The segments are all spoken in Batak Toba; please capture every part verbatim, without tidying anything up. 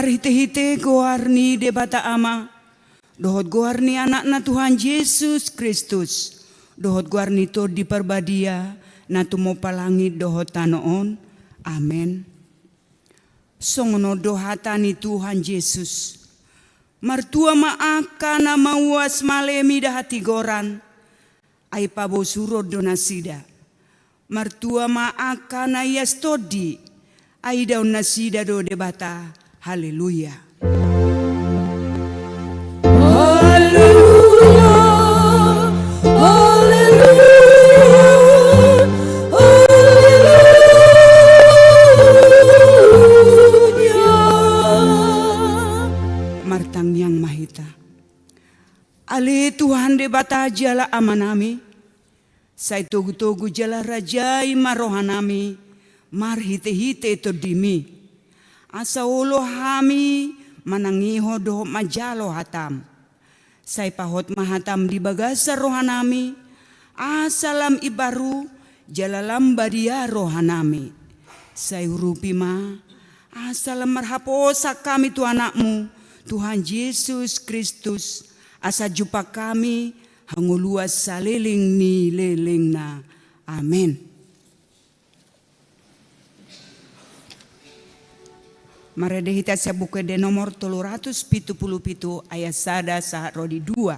Marhitehite goar ni Debata Ama, dohot goar ni Anakna Tuhan Jesus Kristus, dohot goar ni Tondi Parbadia, na tumompa langit dohot tano on. Amen. Songon on do hata ni Tuhan Jesus: Martua ma angka na mauas malemi da hatigoran, ai pabosuron do nasida. Martua ma angka na ias tondi, ai idaon nasida do Debata. Haleluya. Haleluya, haleluya, haleluya. Martangiang ma hita. Ale Tuhan Debata jala Amanami, sai togutogu jala rajai ma rohanami marhitehite Tondimi, asa olo hami manangihon dohot manjalo hatam. Sai pahot ma hatam di bagasan rohanami, asa lam imbaru jala lam badia rohanami. Sai urupi ma, asa lam marhaposan hami tu Anakmu, Tuhan Jesus Kristus, asa jumpang hami hangoluan saleleng ni lelengna. Amen. Marende hita sian Buku Ende nomor tolu ratus pitu pulu pitu, ayat sada sahat ro di dua.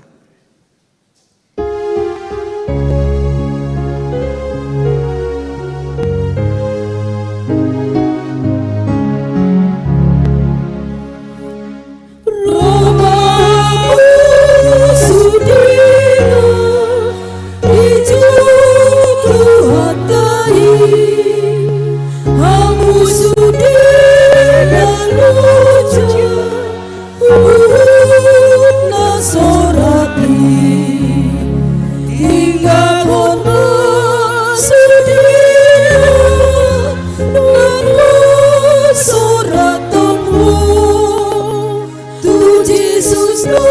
Ro ma musudina di jolo Tuhanta i, hamu sude na loja, huhut na sorat i, tinggangkon ma sudena, na laos soratonmu tu Jesus na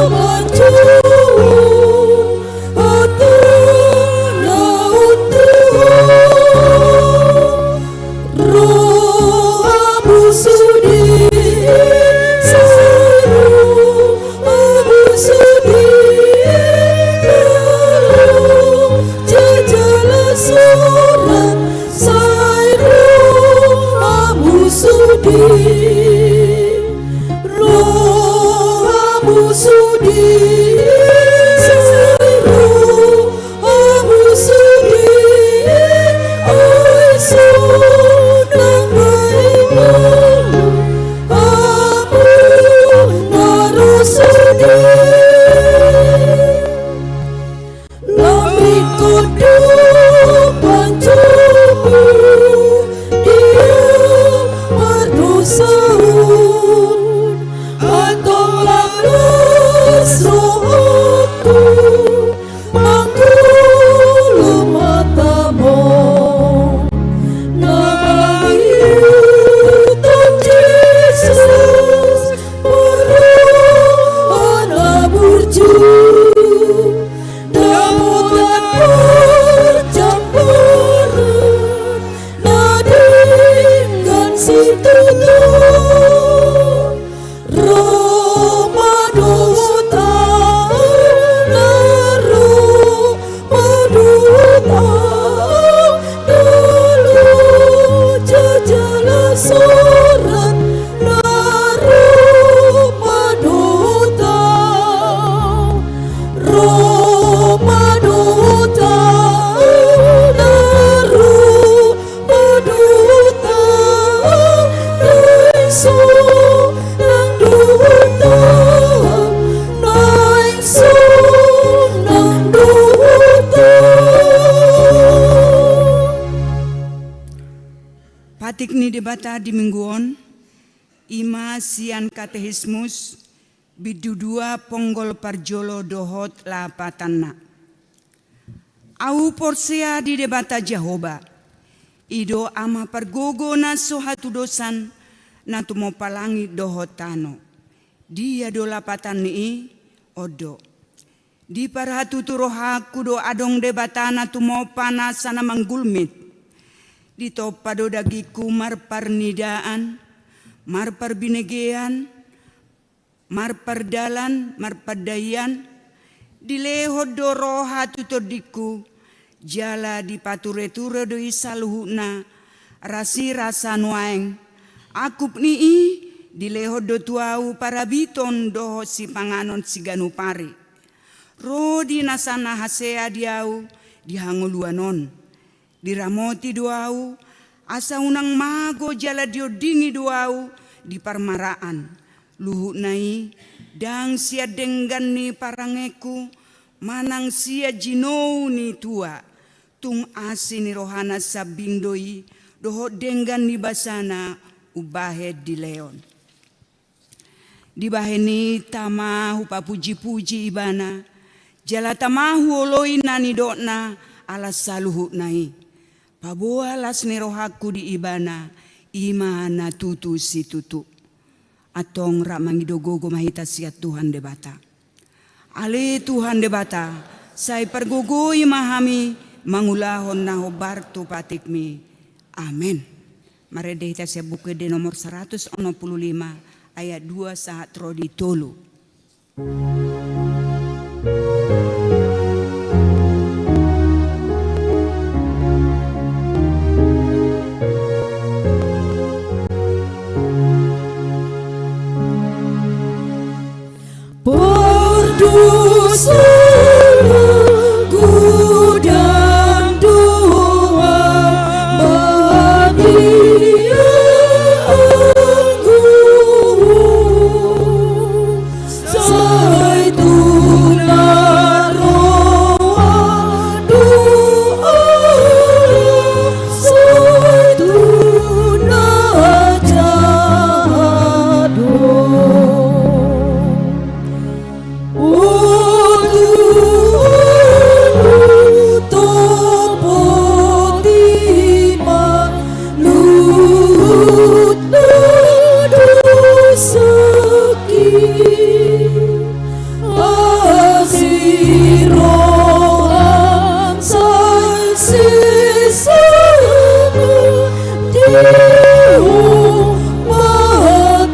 manjou hata na untuhon. Ro hamu sude, sai ro hamu sude, na loja jala sorat, sai ro hamu sude. Ro hamu sude, sai ro hamu sude, ai sonang ma i, hamu na ro sude. Lam ingkon do panjoumu di na mardosa on, antong lam las rohangku mangkulam hatam on. Na mangihuthon Jesus, parroha na burju, dapotan parjambaran na denggan situtu. Ro ma dohot ahu, na ro ma dohot ahu, na loja jala sorat, na ro ma dohot ahu. Ro ma dohot ahu, na ro ma dohot ahu, naeng sonang dohot ahu, naeng sonang dohot ahu. Patik ni Debata di minggu on, i ma sian Katekismus, bindu dua, ponggol parjolo dohot lapatanna. Ahu porsea di Debata Jahowa, i do Ama pargogo na so hatudosan, na tumompa langit dohot tano. Dia do lapatan ni i? On do. Diparhatutu rohangku do adong Debata na tumompa nasa na manggulmit. Ditompa do dagingku marparnidaan, marparbinegean, marpardalan, marpandaian, dilehon do roha tu tondingku, jala dipatureture do i saluhutna, rasirasa nuaeng, angkup ni i, dilehon do tu ahu parabiton dohot sipanganon siganup ari. Ro di nasa na hasea di ahu di hangoluan on. Diramoti do ahu, asa unang mago jala diondingi do ahu di parmaraan. Luhutna i, ndang sian denggan ni parangeku, manang sian jinou ni tua, tung asi ni rohana sambing do i, dohot denggan ni basana umbahen dilehon. Dibahen i tama hupapujipuji Ibana, jala tama huoloi na nidokna ala saluhutna i. Paboa las ni rohangku di Ibana, i ma na tutu situtu. Antong rap mangido gogo ma hita sian Tuhan Debata. Ale Tuhan Debata, sai pargogoi ma hami mangulahon na hombar tu patikmi. Amen. Marende hita sian Buku Ende nomor saratus onom pulu lima, ayat dua sahat ro di tolu. Pardosaan godang do babiaangku, sai tu na roa do ahu, sai tu na jahat do. O Tuhan, topoti ma luhut ni dosangki. Asi roham sai sesa ma di homa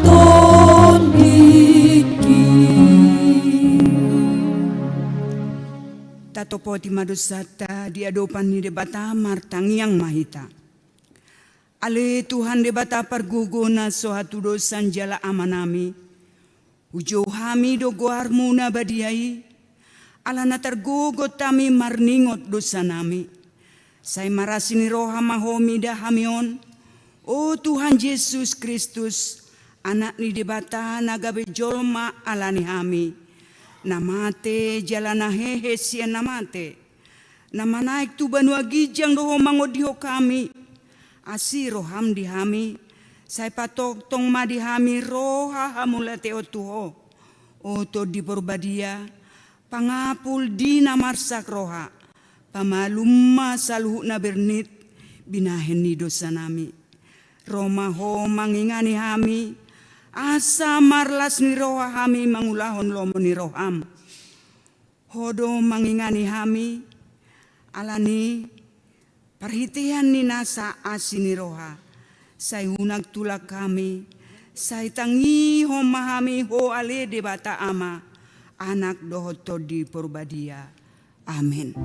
tondingki. Tatopoti ma dosanta di adopan ni Debata, martangiang ma hita. Ale Tuhan Debata pargogo na so hatudosan jala Amanami, hujou hami do goarmu na badia i, ala na targogot hami marningot dosanami. Sai marasi ni roha ma Ho mida hami on, o Tuhan Jesus Kristus, Anak ni Debata na gabe jolma ala ni hami, na mate jala na hehe sian na mate, na manaek tu banua ginjang do Ho mangondihon hami. Asi roham di hami, sai patongtong ma di hami roha hamauliateon tu Ho. O Tondi Porbadia, pangapul di na marsak roha, pamalum ma saluhut na bernit binahen ni dosanami. Ro ma Ho mangingani hami, asa marlas ni roha hami mangulahon lomo ni roham. Ho do mangingani hami, ala ni parhitean ni nasa asi ni roha, sai unang tulak hami, sai tangihon ma hami Ho ale Debata Ama, Anak dohot Tondi Porbadia. Amen.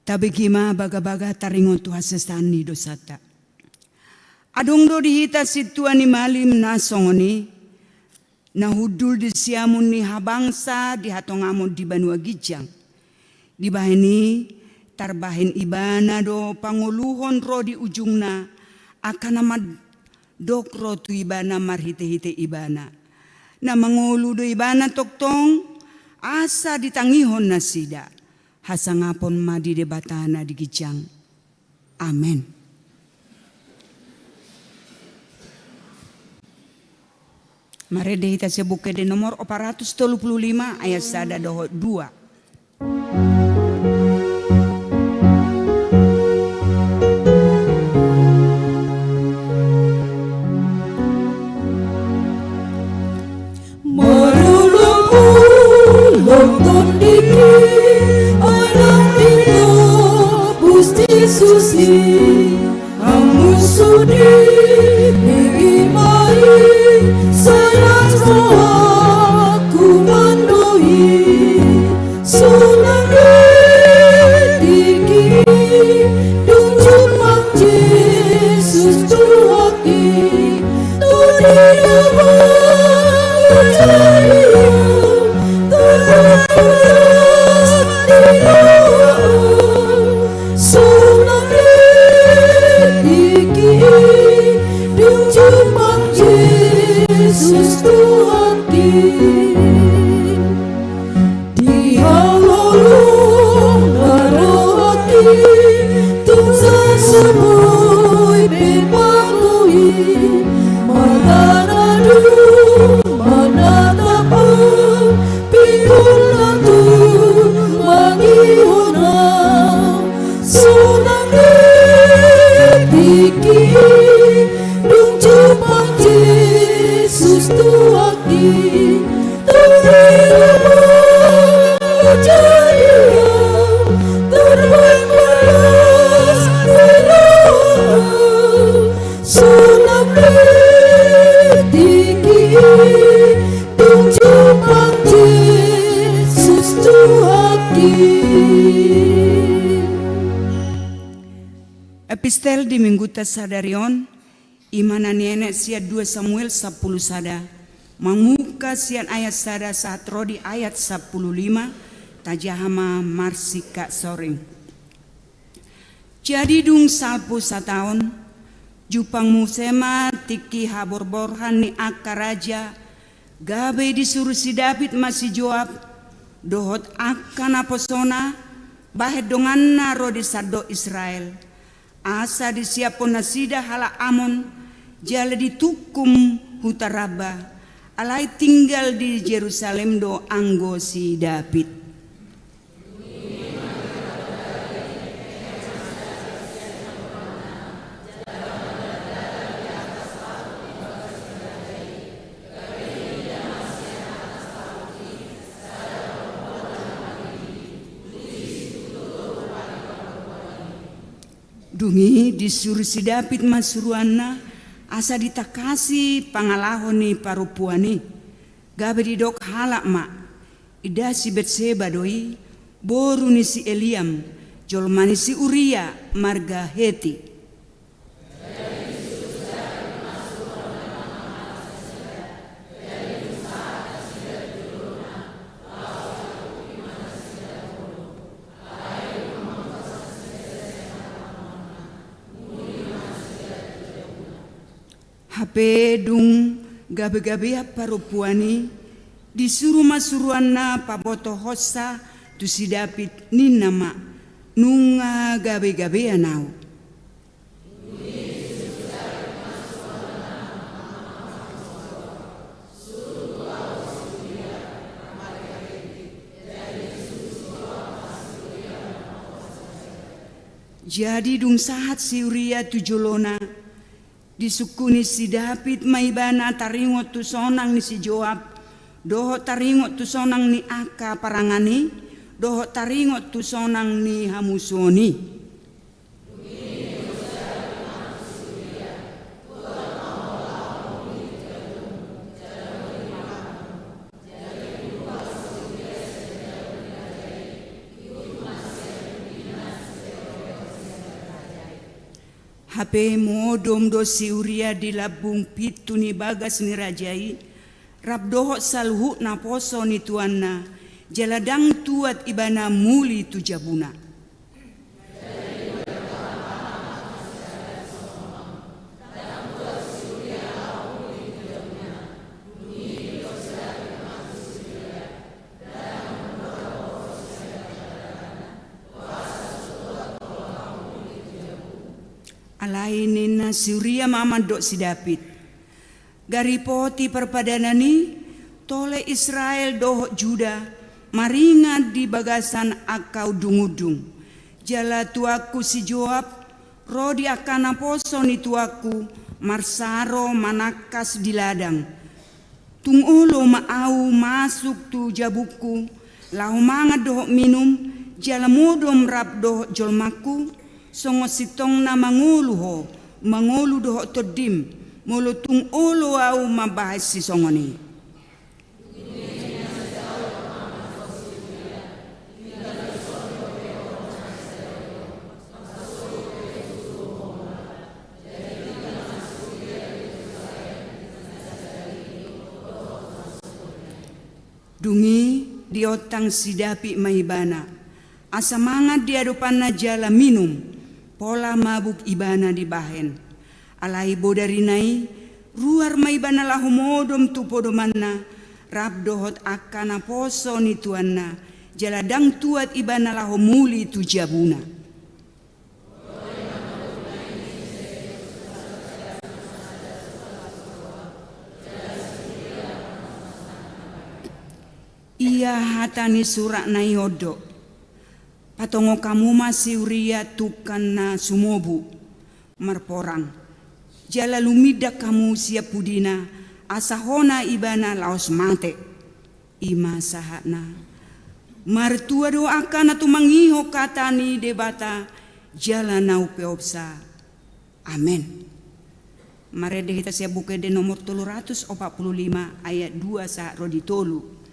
Tabege ma bagabaga taringot tu hasesaan ni dosanta. Adong do di hita sintua ni malim na songon i, na hundul di siamun ni habangsa di hatongamon di banua ginjang. Dibahen i, tarbahen ibana do pangoluhon ro di ujungna, angka na mandok ro tu ibana marhitehite ibana. Na mangolu do ibana tongtong, asa ditangihon nasida. Hasangapon ma di Debata na di ginjang. Amen. Marende hita sian Buku Ende nomor opat ratus tolu pulu lima, ayat sada dohot dua. Marolopolop tondingki, anak nina pusti susi, hamu sude, bege ma i, sai las rohangku mandok i. Sonang be tingki i, dung jumpang Jesus Tuhanki. Tondina ma hujalian, tarbahen ma las ni roha. Sonang be tingki i, dung jumpang Jesus Tuhanki. Di halolong na rohangki, tung so boi be mangolu i, martanadung manatap au, pinggolna tung mangihon au. Sonang be tingki i, dung jumpang Jesus Tuhanki. Tondina ma hujalian, tarbahen ma las ni roha. Sonang be tingki i, dung jumpang Jesus Tuhanki. Epistel di minggunta sadari on, i ma na nienet sian dua Samuel sampulu sada, mamungka sian ayat sada sahat ro di ayat sampulu lima, tajaha ma marsingkat soring. Jadi dung salpu sataon, jumpang muse ma tingki haborborhan ni angka raja, gabe disuru si Daud ma si Joab, dohot angka naposona, bahen donganna ro di sandok Israel. Asa disiaphon nasida halak Amon, jala ditungkum huta Raba, alai tinggal di Jerusalem do anggo si Daud. Dung i disuru si Daud ma suruanna, asa ditangkasi pangalaho ni parompuan i. Gabe didok halak ma, ida si Betseba do i, boru ni si Eliam, jolma ni si Uria, marga Heti. Hape dung gabegabean parompuan i, disuru ma suruanna pabotohonsa tu si Daud, ninna ma, nunga gabegabean ahu. Jadi dung sahat si Uria tu jolona, disungkuni si Daud ma ibana taringot tu sonang ni si Joab, dohot taringot tu sonang ni angka parangan i, dohot taringot tu sonang ni hamusuon i. Hape modom do si Uria di lambung pintu ni bagas ni raja i, rap dohot saluhut naposo ni tuanna, jala ndang tuat ibana muli tu jabuna. Alai ninna si Uria ma mandok si Dapit: Garipoti parpadanan i, tole Israel dohot Juda maringan di bagasan angka undungundung. Jala tuanku si Joab ro di angka naposo ni tuanku marsaro manangkas di ladang. Tung olo ma ahu masuk tu jabungku, laho mangan dohot minum, jala modom rap dohot jolmangku, songon sintongna mangolu ho, mangolu dohot tondim, molo tung olo ahu mambahen sisongon i. Dung i diontang si Dapit ma ibana, asa mangan di adopanna jala minum, pola mabuk ibana dibahen. Alai bodarina i, ruar ma ibana laho modom tu podomanna, rap dohot angka naposo ni tuanna, jala ndang tuat ibana laho muli tu jabuna. Ia hata ni surat na i on do: Patongon hamu ma si Uria tungkan na sumobu, marporang, jala lumindak hamu sian pudina, asa hona ibana laos mate. I ma sahatna. Martua do angka na tumangihon hata ni Debata jala na umpeopsa. Amen. Marende hita sian Buku Ende nomor tolu ratus opat puluh lima, ayat dua sahat ro di tolu.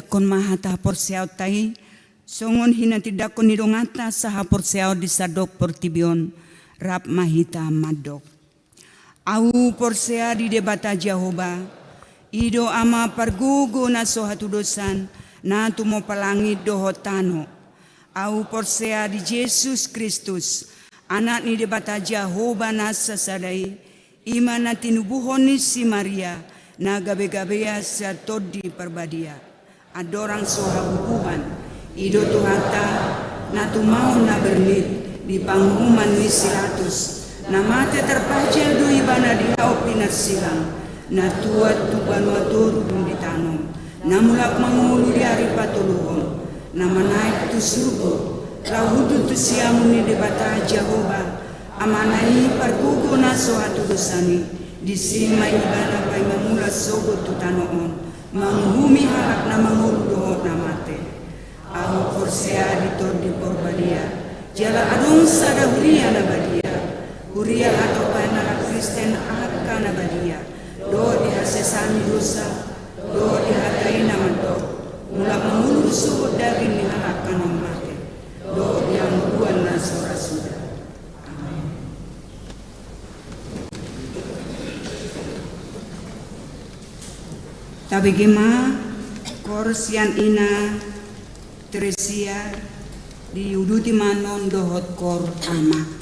Tindangkon ma hata haporseaonta i, songon hinatindangkon ni donganta sahaporseaon di sandok portibi on, rap ma hita mandok. Ahu porsea di Debata Jahowa, i do Ama pargogo na so hatudosan, na tumompa langit dohot tano. Ahu porsea di Jesus Kristus, Anak ni Debata Jahowa na sasada i, i ma na tinubuhon ni si Maria, na gabegabean sian Tondi Parbadia. Andorang so habubuhan, i do Tuhanta, na tumaon na bernit di panguhuman ni si Latus, na mate tarpajal do ibana di hau pinarsilang, na tuat tu banua toru dung ditanom, na mulak mangolu di ari patoluhon, na manaek tu surgo, laho hundul tu siamun ni Debata Jahowa, Amana i pargogo na so hatudosan i, disi ma ibana paima mulak sogot tu tano on, manguhumi halak na mangolu dohot na mate. Ahu porsea di Tondi Porbadia, jala adong sada huria na badia, huria hatopan ni halak Kristen angka na badia, dohot di hasesaan ni dosa, dohot di hata i na mandok, mulak mangolu do sogot daging ni halak na mate, dohot di hangoluan na so ra suda. Amen. Tabege ma koor sian Ina Teresia, diuduti ma annon dohot koor Ama.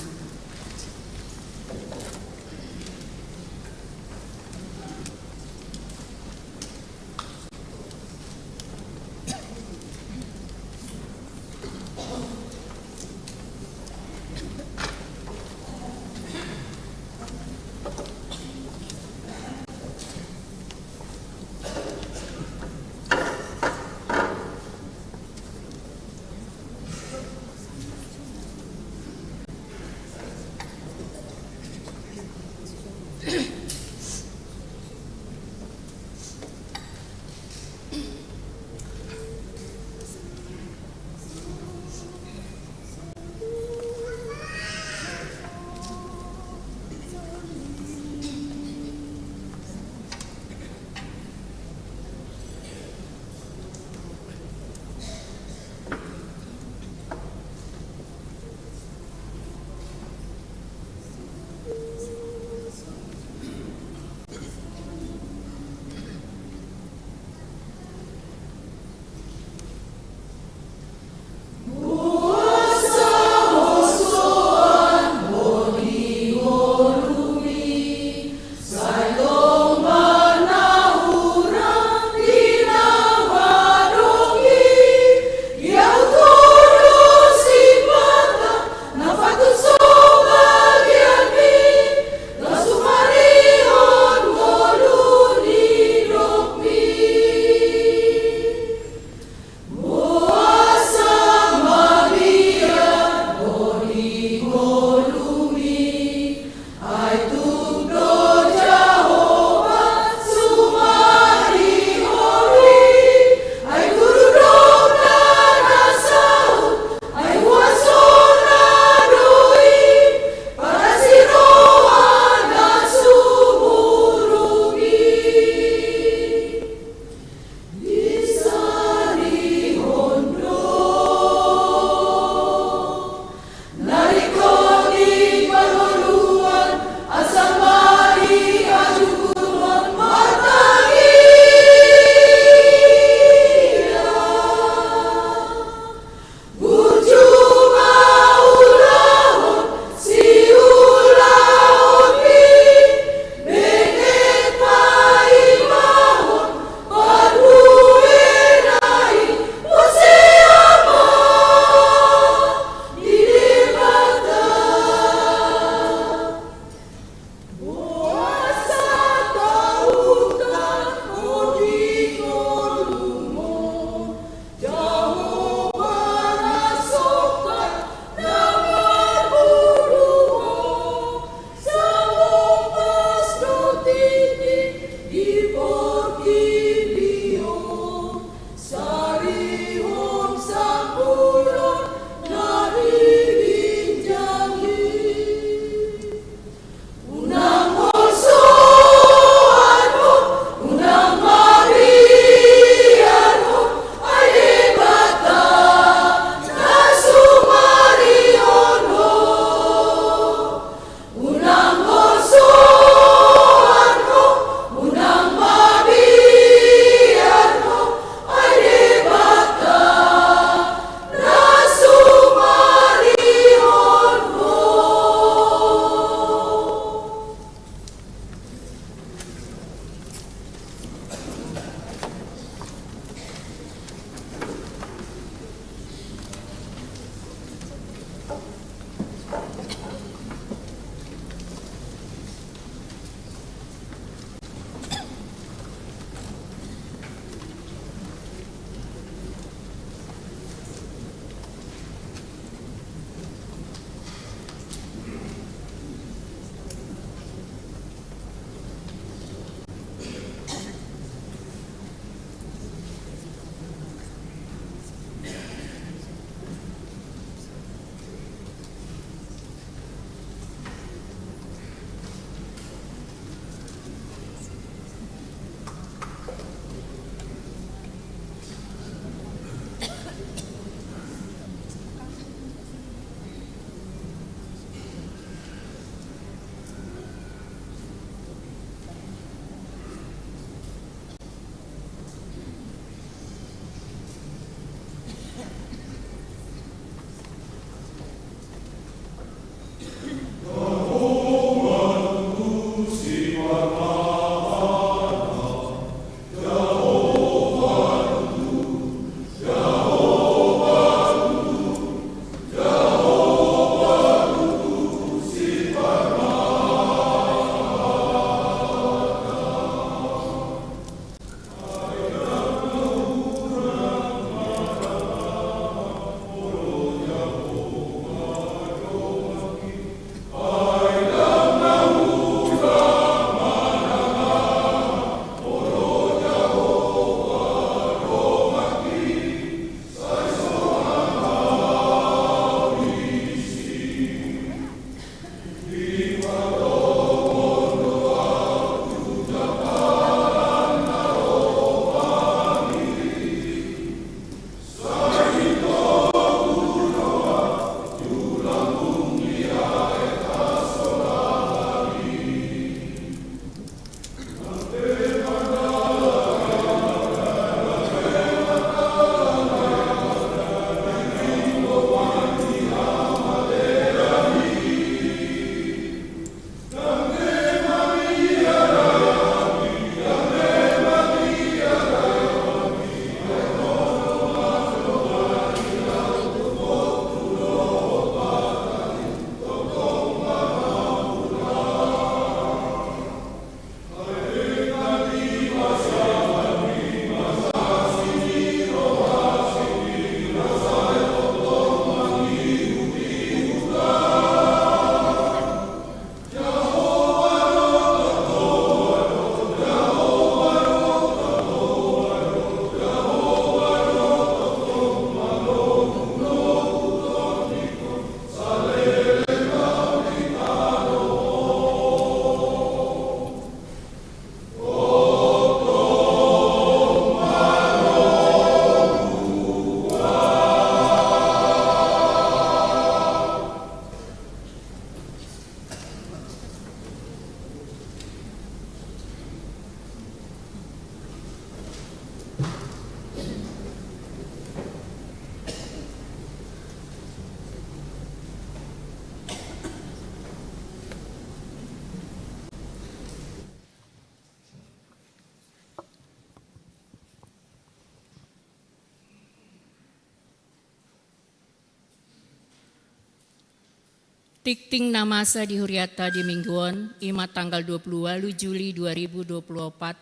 Tingting na masa di huriata di minggu on, ima tanggal dua puluh walu Juli dua ribu dua puluh opat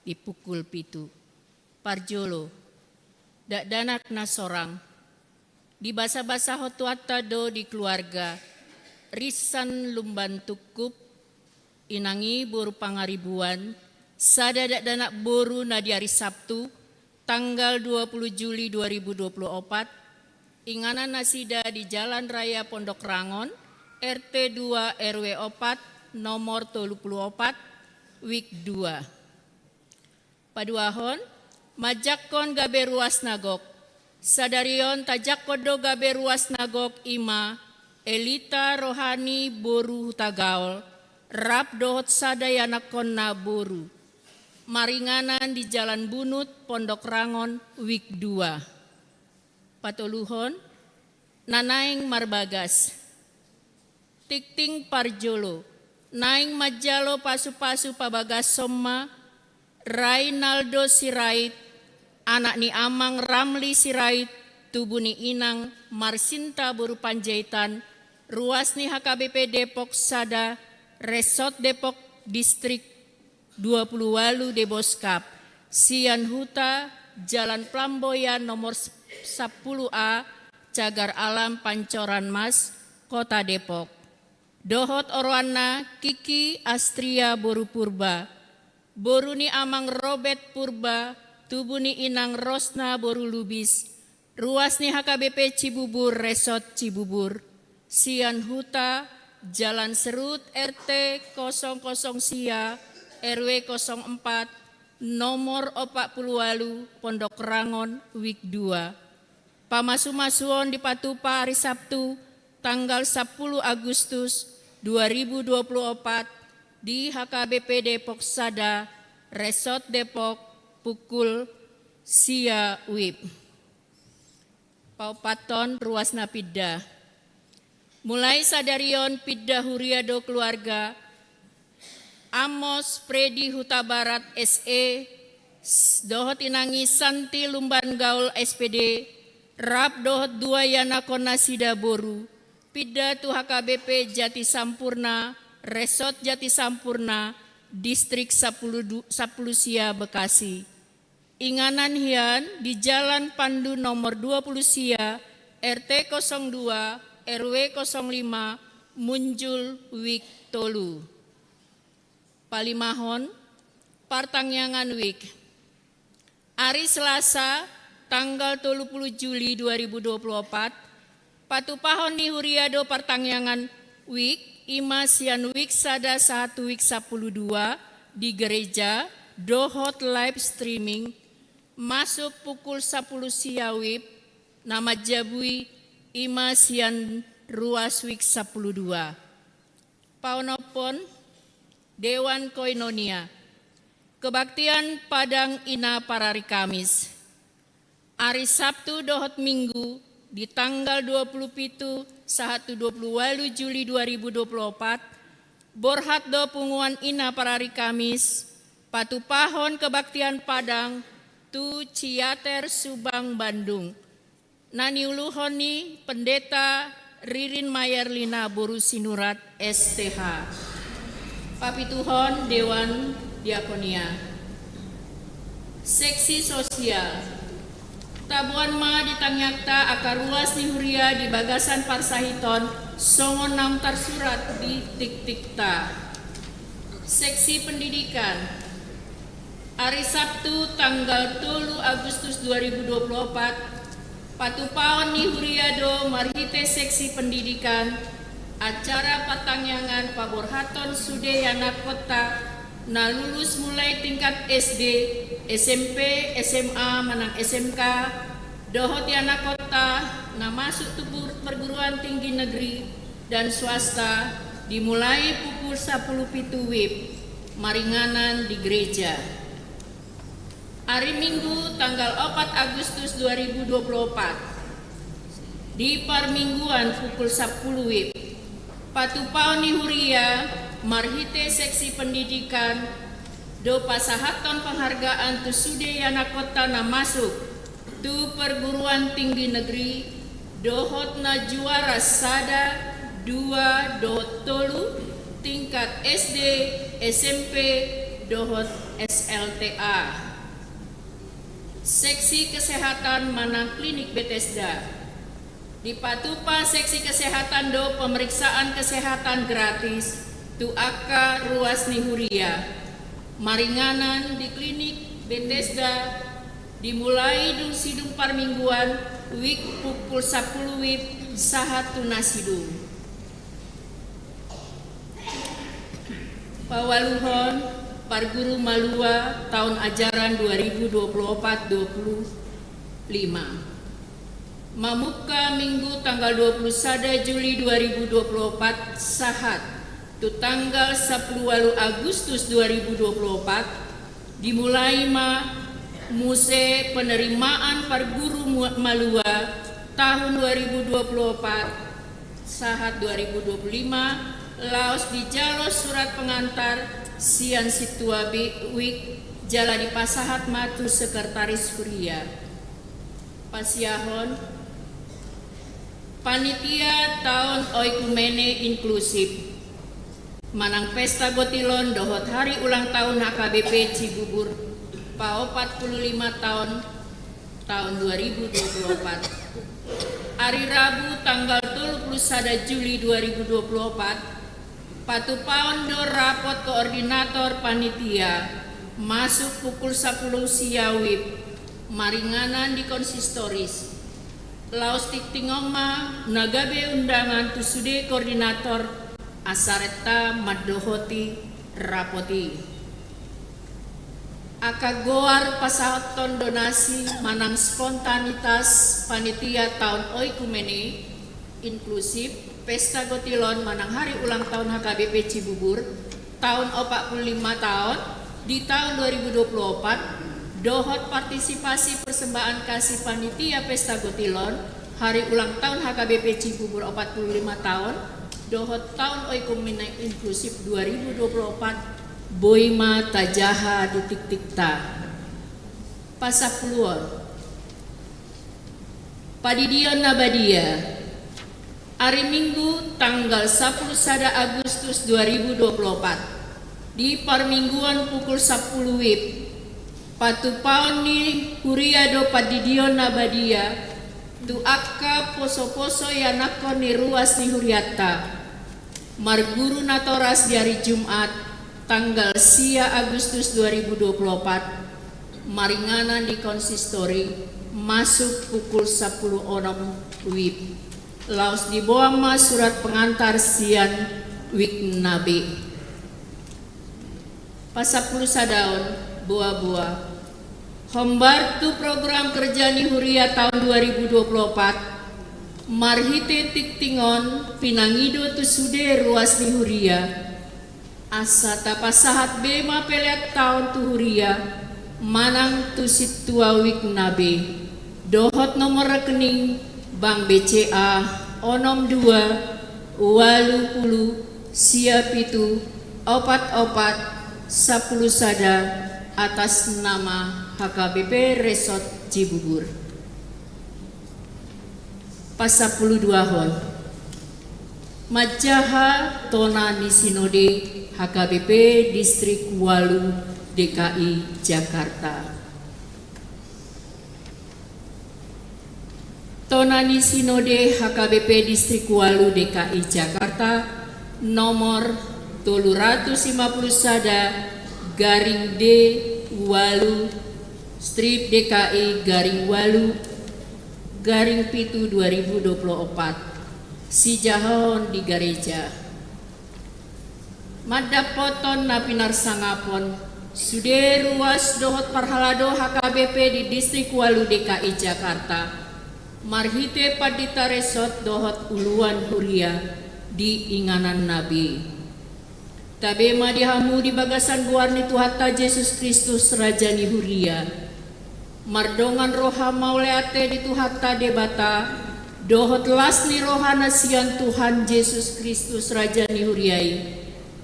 di pukul pitu. Parjolo, dakdanak na sorang. Dibasabasahon Tuhanta do di keluarga Rinsan Lumban Tungkup, inang i boru Pangaribuan, sada dakdanak boru na di ari Sabtu, tanggal dua puluh Juli dua ribu dua puluh opat, inganan nasida di Jalan Raya Pondok Rangon, R T dua R W opat, nomor tolu puluh opat, wik dua. Paduahon, manjangkon gabe ruas na gok. Sadari on tajangkon do gabe ruas na gok, ima Elita Rohani boru Hutagaol, rap dohot sada ianakkonna boru. Maringanan di Jalan Bunut, Pondok Rangon, wik dua. Patoluhon, na naeng marbagas. Tingting parjolo, naeng manjalo pasupasu pabagashon ma Rainaldo Sirait, anak ni amang Ramli Sirait, tubu ni inang Marsinta boru Panjaitan, ruas ni H K B P Depok sada, Resort Depok, Distrik dua puluh walu Deboskap, sian huta Jalan Flamboyan nomor sampulu A, Cagar Alam Pancoran Mas, Kota Depok. Dohot oroanna Kiki Astria boru Purba, boru ni amang Robert Purba, tubu ni inang Rosna boru Lubis, ruas ni H K B P Cibubur, Resort Cibubur, sian huta Jalan Serut, R T kosong kosong sia, R W kosong empat, nomor opat puluh walu, Pondok Rangon, wik dua. Pamasumasuon dipatupa ari Sabtu, tanggal sampulu Agustus dua ribu dua puluh opat, di H K B P Depok sada, Resort Depok, pukul sia wib. Paopathon, ruas na pinda. Mulai sadari on pinda huria do keluarga Amos Fredi Hutabarat, S E, s-, dohot inang i Santi Lumban Gaol, S P D, rap dohot dua ianakhon nasida boru, pinda tu H K B P Jati Sampurna, Resort Jati Sampurna, Distrik sampulu du-, sampulu sia, Bekasi. Inganan hian di Jalan Pandu nomor dua puluh sia, R T kosong dua, R W kosong lima, Munjul, wik tolu. Palimahon, partangiangan wik. Ari Selasa, tanggal tolu puluh Juli dua ribu dua puluh opat, patupahon ni huria do partangiangan wik, ima sian wik sada sahat tu wik sampulu dua di gereja, dohot live streaming, masuk pukul sampulu sia wib, na manjabui ima sian ruas wik sampulu dua. Paonomhon, Dewan Koinonia. Kebaktian Padang Ina parari Kamis. Ari Sabtu dohot Minggu, di tanggal dua puluh pitu sahat tu dua puluh walu Juli dua ribu dua puluh opat, borhat do punguan Ina parari Kamis, patupahon kebaktian Padang tu Ciater Subang, Bandung. Na niuluhon ni Pendeta Ririn Mayerlina boru Sinurat, S T H. Papituhon, Dewan Diakonia. Seksi sosial. Taboan ma di tangiangta angka ruas ni huria di bagasan parsahiton songon naung tarsurat di tingtingta. Seksi pendidikan. Ari Sabtu, tanggal tolu Agustus dua ribu dua puluh opat, patupaon ni huria do marhite seksi pendidikan acara partangiangan paborhaton sude ianakhonta na lulus mulai tingkat S D, S M P, S M A manang S M K, dohot ianakhonta na masuk tu per-, perguruan tinggi negeri dan swasta, dimulai pukul sampulu pitu wib, maringanan di gereja. Ari Minggu, tanggal opat Agustus dua ribu dua puluh opat, di parmingguan pukul sampulu wib, patupaon ni huria marhite seksi pendidikan do pasahathon penghargaan tu sude ianakhonta na masuk tu perguruan tinggi negeri dohot na juara sada dua dohot tolu, tingkat S D, S M P, dohot S L T A. Seksi kesehatan manang klinik Bethesda. Dipatupa seksi kesehatan dohot pemeriksaan kesehatan gratis tu angka ruas ni huria, maringanan di klinik Bethesda, dimulai dung sidung parmingguan, wijk pukul sampulu wib sahat tu na sidung. Paualuhon parguru malua taon ajaran dua ribu dua puluh opat dua puluh lima. Mamungka Minggu tanggal dua puluh sada Juli dua ribu dua puluh opat sahat tu tanggal sampulu ualu Agustus dua ribu dua puluh opat, dimulai ma muse penerimaan parguru mu-, malua tahun dua ribu dua puluh opat sahat dua ribu dua puluh lima, laos dijalo surat pengantar sian sintua bi-, wijk jala dipasahat ma tu sekretaris huria. Pasiahon panitia taon oikumene inklusif manang pesta gotilon dohot hari ulang tahun H K B P Cibubur paopat pulu lima taon, taon dua ribu dua puluh opat. Ari Rabu tanggal tolu pulu sada Juli dua ribu dua puluh opat, patupaon do rapot koordinator panitia masuk pukul sampulu sia wib, maringanan di konsistoris. Laos tingting on ma na gabe undangan tu sude koordinator asa renta mandohoti rapot i. Angka goar pasahathon donasi manang spontanitas panitia taon oikumene inklusif pesta gotilon manang hari ulang tahun H K B P Cibubur taon opat pulu lima taon di taon dua ribu dua puluh opat, dohot partisipasi persembahan kasih panitia pesta gotilon hari ulang tahun H K B P Cibubur opat pulu lima taon, dohot taon oikumene inklusif dua ribu dua puluh opat, boi ma tajaha di tingtingta. Pasampuluon. Pandidion na badia. Ari Minggu tanggal sampulu sada Agustus dua ribu dua puluh opat, di parmingguan pukul sampulu wib, patupaon ni huria do pandidion na badia tu angka poso-poso ianakhon ni ruas ni hurianta. Marguru natoras di ari Jumat tanggal sia Agustus dua ribu dua puluh opat, maringanan di konsistori, masuk pukul sampulu onom wib. Laos diboan ma surat pengantar sian wijk na be. Pasampulu sadaon, boa-boa. Hombar tu program kerja ni huria taon dua ribu dua puluh opat, marhite tingting on pinangido tu sude ruas ni huria, asa tapasahat be ma pelean taon tu huria, manang tu sintua wijk na be, dohot nomor rekening Bank B C A onom dua ualu pulu sia pitu opat opat sampulu sada atas nama H K B P Resort Cibubur. Pasampulu duahon. Manjaha tona ni sinode H K B P Distrik ualu D K I Jakarta. Tona ni sinode H K B P Distrik ualu D K I Jakarta, nomor tolu ratus lima pulu sada garing D ualu strip D K I garing ualu garing pitu dua ribu dua puluh opat, sijahahon di gareja. Mandappothon na pinarsangapon sude ruas dohot parhalado H K B P di Distrik ualu D K I Jakarta, marhite pandita resort dohot uluan huria di inganan na be. Tabe ma di hamu di bagasan goar ni Tuhanta Jesus Kristus Raja ni huria. Mardongan roha mauliate di Tuhanta Debata, dohot las ni rohana sian Tuhan Jesus Kristus Raja ni huria i,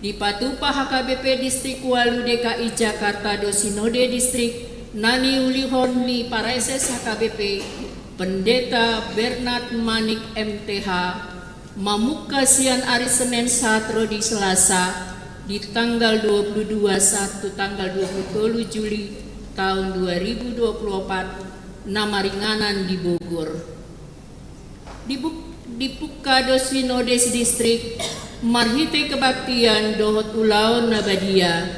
dipatupa H K B P Distrik ualu D K I Jakarta do sinode distrik na niulihon ni Praeses H K B P, Pendeta Bernard Manik M T H, Mamungka sian ari Senen sahat ro di Selasa, di tanggal dua puluh dua sahat tu tanggal dua puluh tolu Juli taon dua ribu dua puluh opat, na maringanan di Bogor. Dibuk-, dipungka do sinode distrik marhite kebaktian dohot ulaon na badia,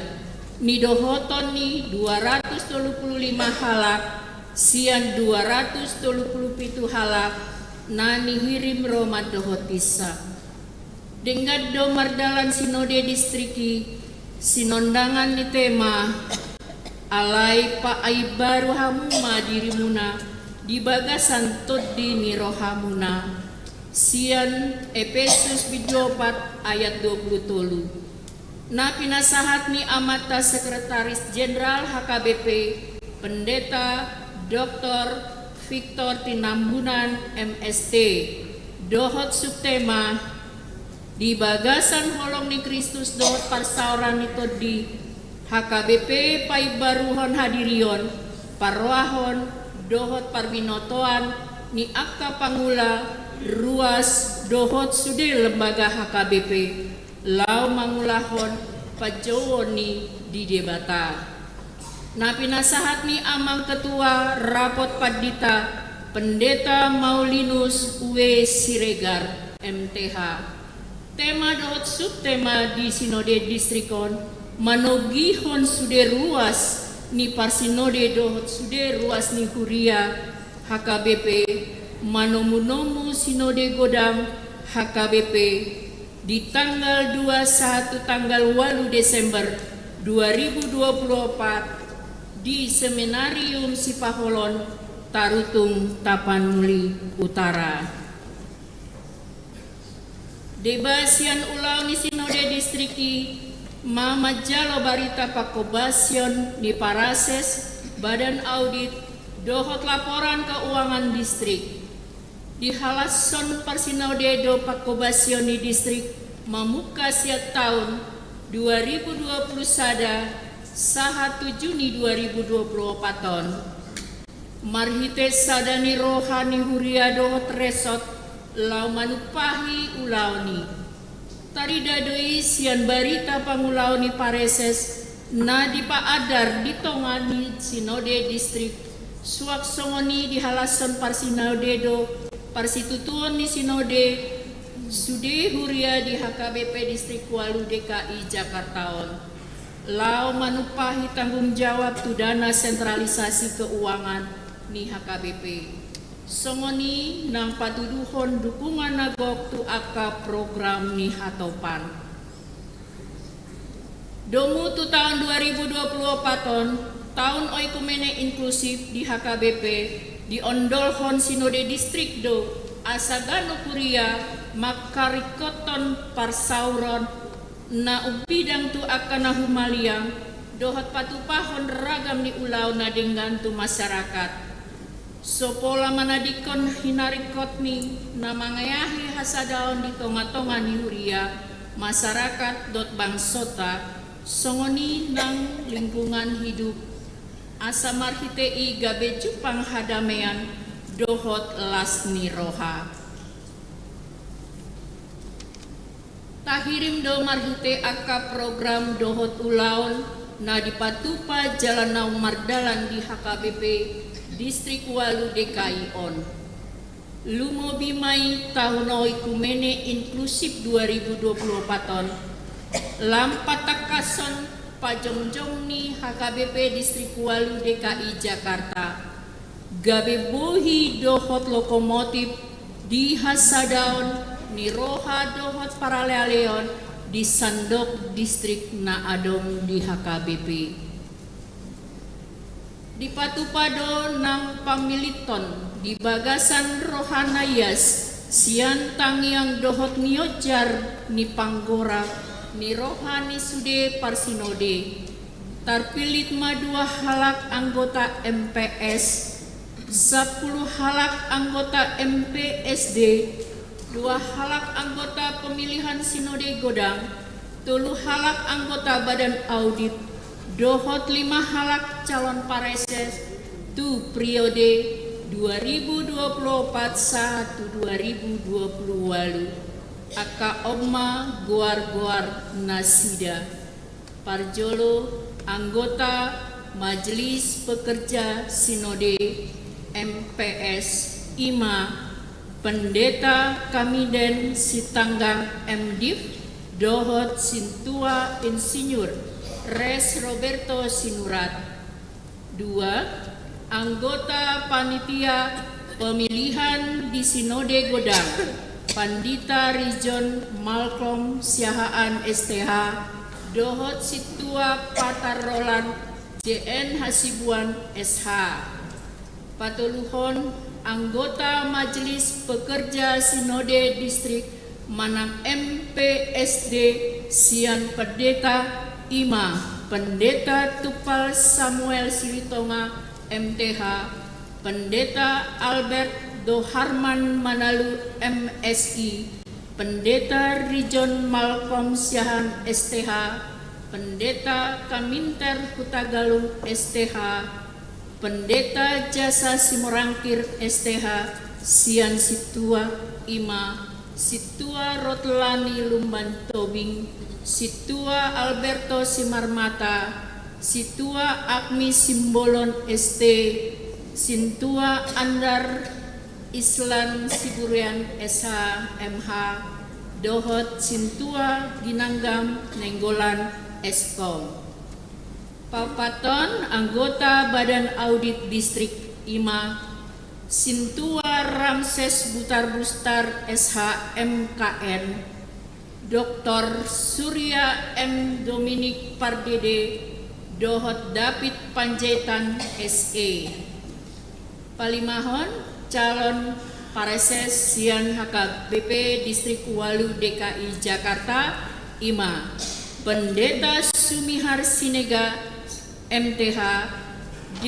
nidohoton ni dua ratus tolu puluh lima halak sian dua ratus tolu puluh pitu halak na nihirim ro mandohot insa. Denggan do mardalan sinode distrik i, sinondangan ni tema, alai paimbaru hamu ma dirimuna di bagasan tondi ni rohamuna, sian Epesus bindu opat ayat dua puluh tolu. Na pinasahat ni Amanta Sekretaris Jenderal H K B P, Pendeta Doktor Victor Tinambunan, M S T, dohot subtema, di bagasan holong ni Kristus dohot parsaoran ni tondi, H K B P paimbaruhon hadirion, parrohahon, dohot parbinotoan ni angka pangula, ruas, dohot sude lembaga H K B P, laho mangulahon panjouon ni di Debata. Na pinasahat ni Amang Ketua Rapot Pandita, Pendeta Maulinus W. Siregar, M T H. Tema dohot subtema di sinode distrik on manogihon sude ruas ni parsinode dohot sude ruas ni huria H K B P, manomunomu sinode godang H K B P, di tanggal dua sahat tu tanggal ualu Desember dua ribu dua puluh opat, di Seminarium Sipaholon, Tarutung, Tapanuli Utara. Deba sian ulaon ni sinode distrik i, ma manjalo barita pangkobasion ni parases, badan audit, dohot laporan keuangan distrik. Dihalashon parsinode do pangkobasion ni distrik mamungka sian taon dua ribu dua puluh sada sahat tu Juni dua ribu dua puluh opat on. Marhite sada ni roha ni huria dohot resort laho manumpahi ulaon i. Tarida do i sian barita pangulaon ni parases na dipaandar di tonga ni sinode distrik, suang songon i dihalashon parsinode do parsitutuon ni sinode sude huria di H K B P Distrik Ualu D K I Jakarta on, laho manumpahi tanggung jawab tu dana sentralisasi keuangan ni H K B P. Songon i nang patuduhon dukungan na gok tu angka program ni hatopan. Domu tu taon dua ribu dua puluh opat on, taon oikumene inklusif di H K B P, diondolhon sinode distrik do, asa ganup huria mangkaringkothon parsauron na umbidang tu angka na humaliang, dohot patupahon ragam ni ulaon na denggan tu masyarakat. So pola manadingkon hinaringkot ni na mangeahi hasadaon di tonga-tonga ni huria, masyarakat dohot bangsonta, songon i nang lingkungan hidup, asa marhite i gabe jumpang hadamean dohot las ni roha. Tahirim do marhite angka program dohot ulaon na dipatupa jala naung mardalan di H K B P Distrik Ualu D K I on. Lumobi ma i taon oikumene inklusif dua ribu dua puluh opat on, lam patangkashon pajongjong ni H K B P Distrik Ualu D K I Jakarta, gabe bohi dohot lokomotif di hasadaon ni roha dohot paralealeon di sandok distrik na adong di H K B P. Dipatupa do nang pamilithon di bagasan roha na ias sian tangiang dohot niojar ni panggora ni roha ni sude parsinode. Tarpillit ma dua halak anggota M P S, sampulu halak anggota M P S D, dua halak anggota pemilihan sinode godang, tolu halak anggota badan audit, dohot lima halak calon parases tu periode dua ribu dua puluh opat sahat tu dua ribu dua puluh ualu. Angka on ma goar-goar nasida. Parjolo, anggota Majelis Pekerja Sinode M P S, i ma Pendeta Kaminden Sitanggang M Div, dohot Sintua Insinyur Res Roberto Sinurat. Dua, anggota panitia pemilihan di Sinode Godang, Pandita Rijon Malcolm Siahaan S T H, dohot Sintua Patar Roland J N Hasibuan S H. Patoluhon, anggota Majelis Pekerja Sinode Distrik manang M P S D sian pendeta, i ma Pendeta Tumpal Samuel Silitonga M T H, Pendeta Albert Doharman Manalu M Si, Pendeta Rijon Malcolm Siahaan S T H, Pendeta Kaminter Hutagalung S T H, Pendeta Jasa Simorangkir S T H, sian sintua, i ma Sintua Rotlani Lumban Tobing, Sintua Alberto Simarmata, Sintua Agmi Simbolon S T, Sintua Andar Islan Siburian S H M H, dohot Sintua Ginanggam Nainggolan S Kom. Paopathon, anggota Badan Audit Distrik, i ma Sintua Ramses Butar Bustar S H M K N, Doktor Surya M Dominik Pardede, dohot David Panjaitan S E. Palimahon, calon pareses sian H K B P Distrik Walu D K I Jakarta, i ma Pendeta Sumihar Sinega M T H, D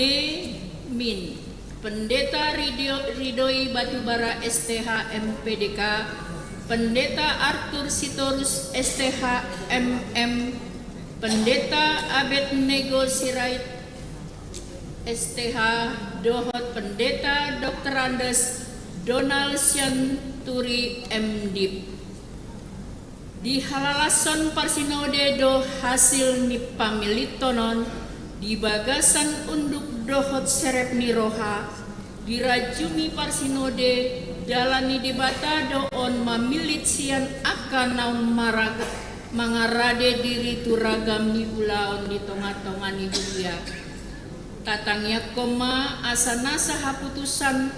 Min, Pendeta Ridio-, Ridoi Batubara S T H M P D K, Pendeta Arthur Sitorus S T H M M, Pendeta Abednego Sirait S T H, dohot Pendeta Doktor Andes Donald Sianturi M Div. Dihalalashon parsinode do hasil ni pamilithon on di bagasan unduk dohot serep ni roha, dirajumi parsinode dalan ni Debata do on mamillit sian angka naung maraga-, mangarade diri tu ragam ni ulaon di tonga-tonga ni huria. Tatangiangkon ma asa nasa haputusan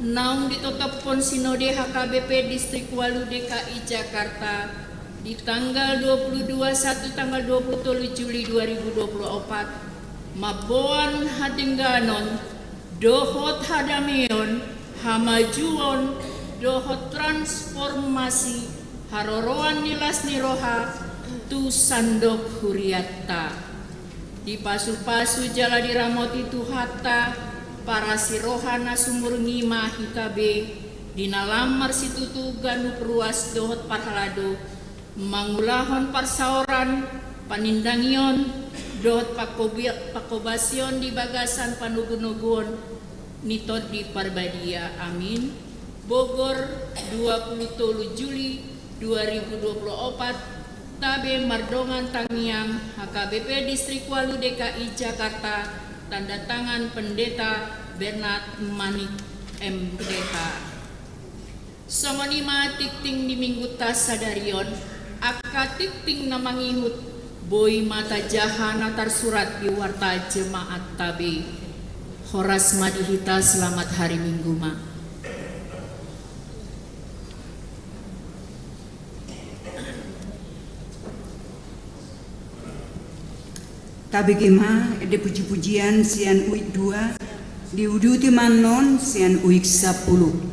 naung ditotophon Sinode H K B P Distrik Walu D K I Jakarta di tanggal dua puluh dua satu tanggal dua puluh tolu Juli dua ribu dua puluh opat mamboan hadengganon dohot hadameon, hamajuon dohot transformasi haroroan ni las ni roha tu sandok hurianta. Dipasupasu jala diramoti Tuhanta parasi roha na sumurung i ma hita be, di na lam marsitutu ganup ruas dohot parhalado, mangulahon parsaoran, panindangion, dohot pangkobi-, pangkobasion di bagasan panogunoguon ni Tondi Parbadia. Amin. Bogor, dua puluh tolu Juli dua ribu dua puluh opat, tabe mardongan tangiang H K B P Distrik Walu D K I Jakarta, tanda tangan Pendeta Bernard Manik M P H. Songon i ma tingting di Minggunta sadari on, angka tingting na mangihut boi ma tajaha na tarsurat di Warta Jemaat tabe. Horas ma di hita, selamat hari Minggu ma. Tabege ma ende puji-pujian sian uik dua, diuduti ma annon sian uik sampulu.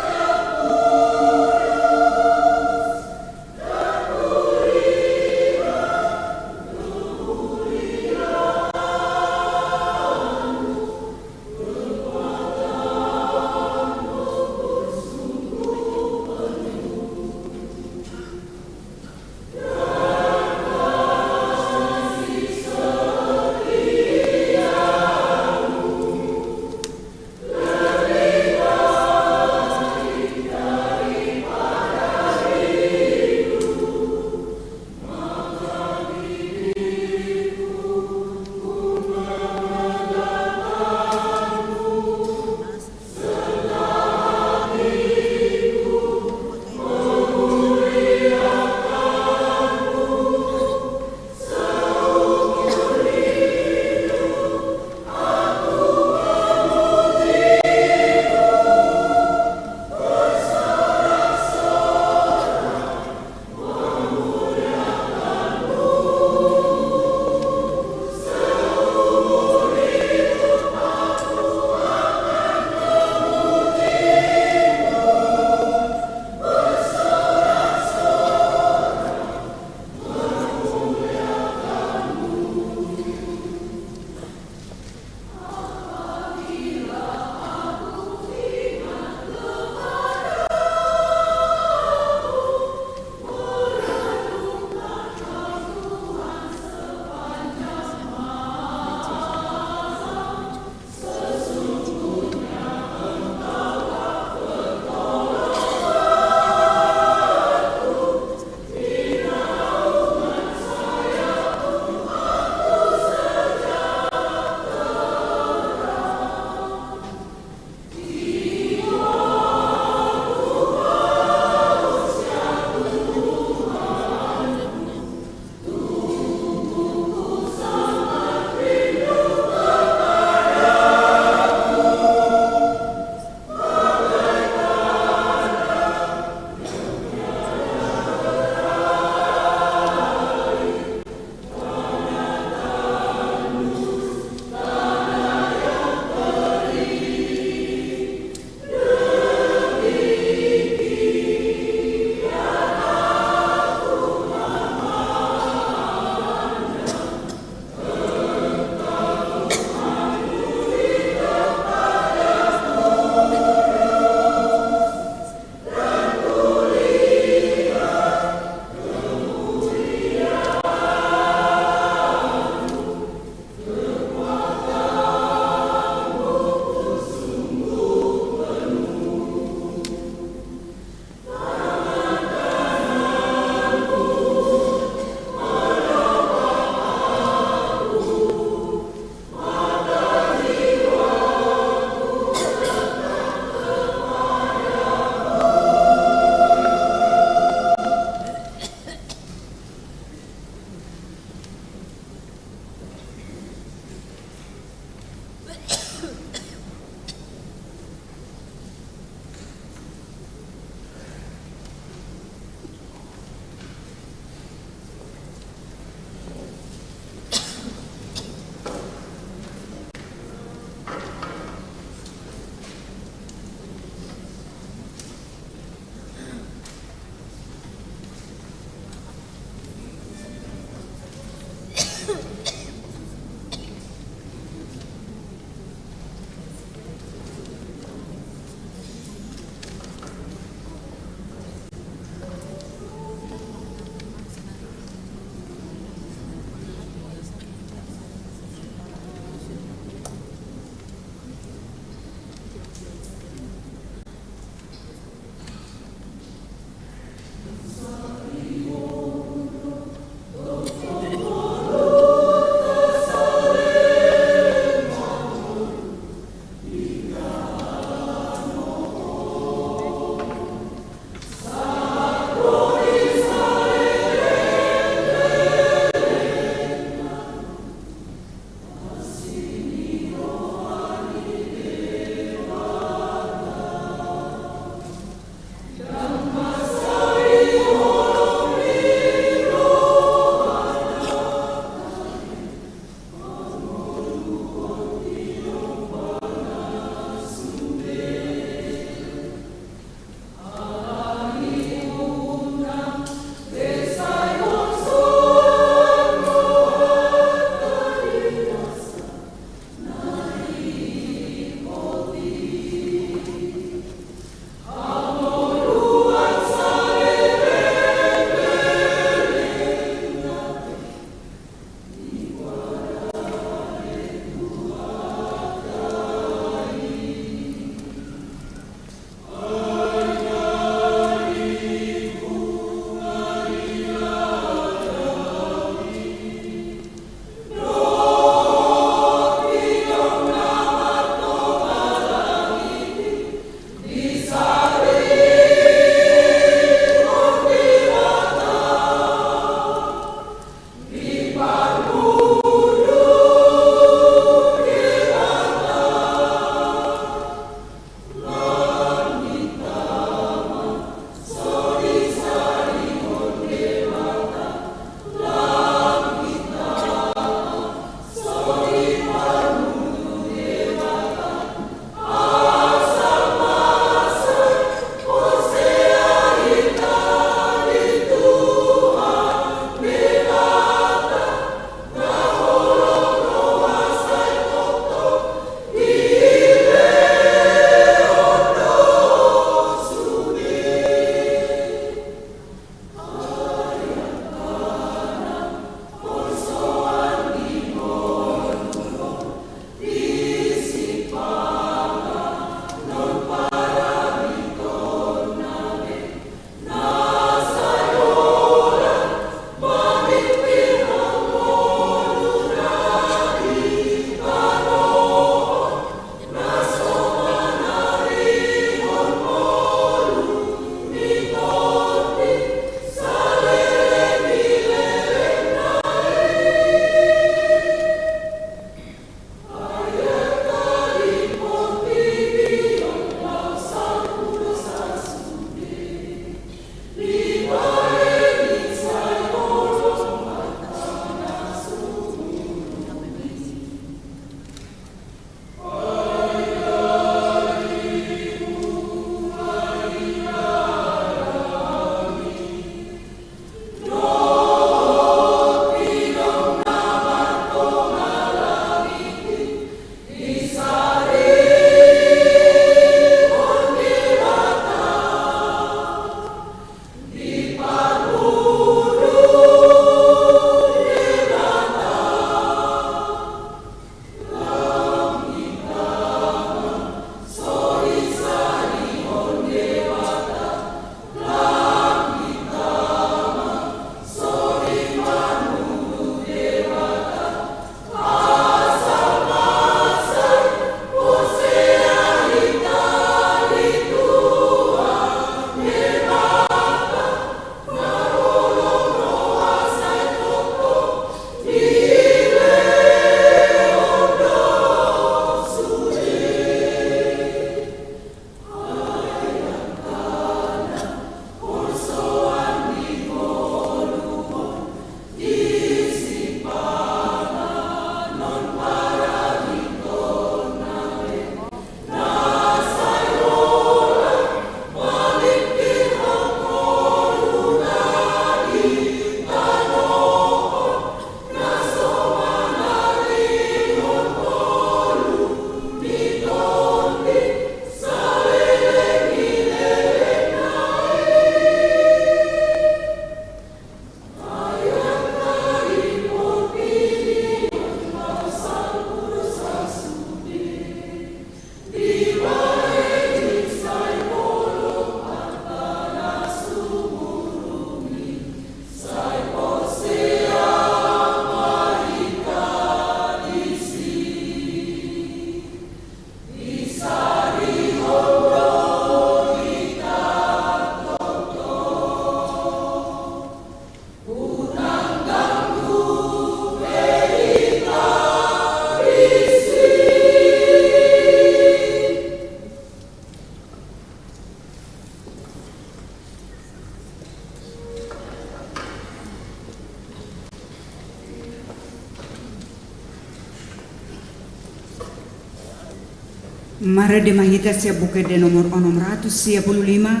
Marende ma hita sian Buku Ende nomor onom ratus sia pulu lima,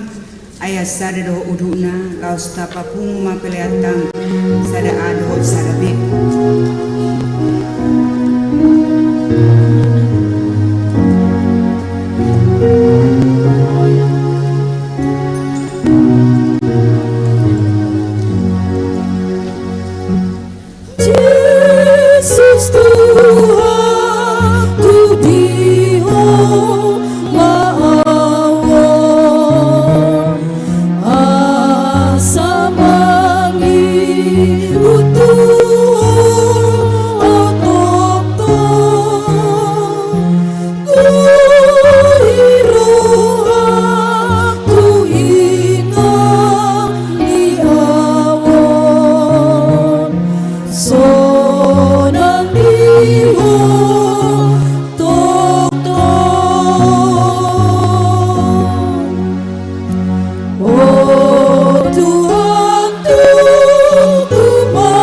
ayat sada dohot udutna, laos tapapungu ma pelean tangkas sada A dohot sada B. Jesus Tuhan, tu di Ho ma ahu on, asa mangihut tu Ho ahu tongtong. Gori rohangku, inang ni ahu on, sonang di Ho tongtong. O Tuhan, tunggu ma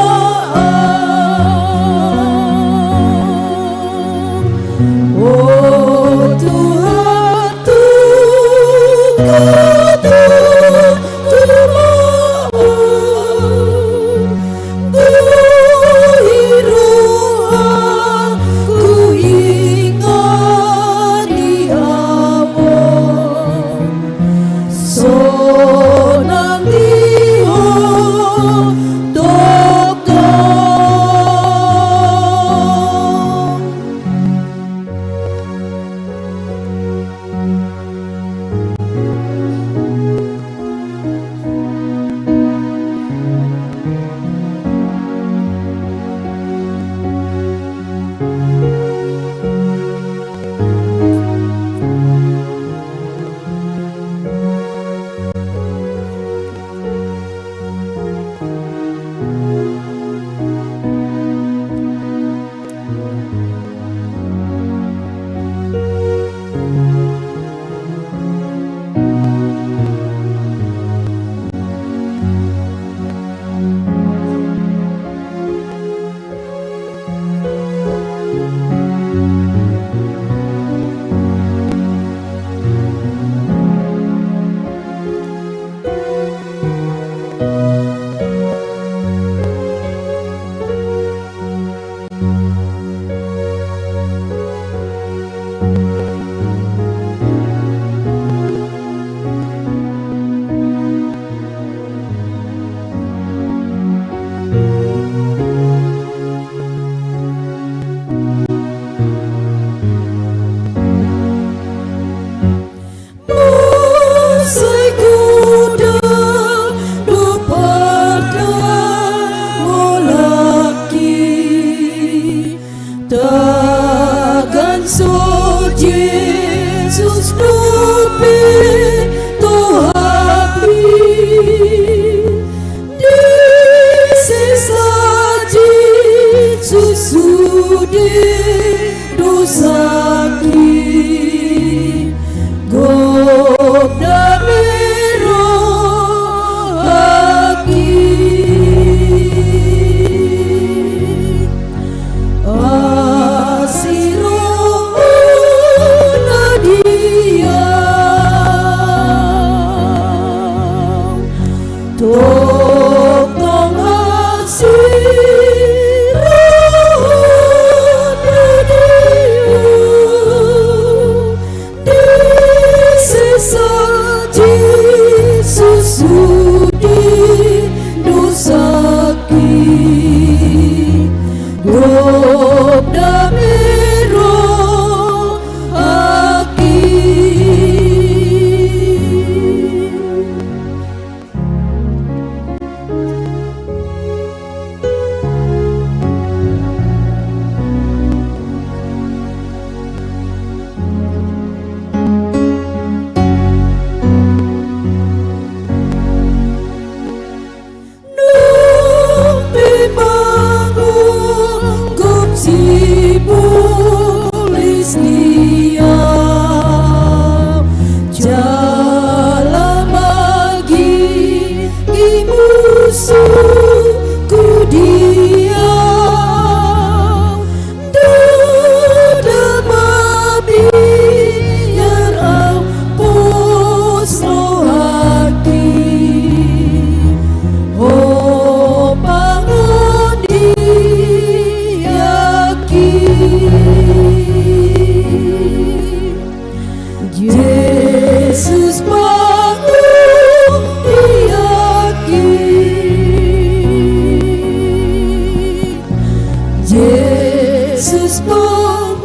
Jesus bangun,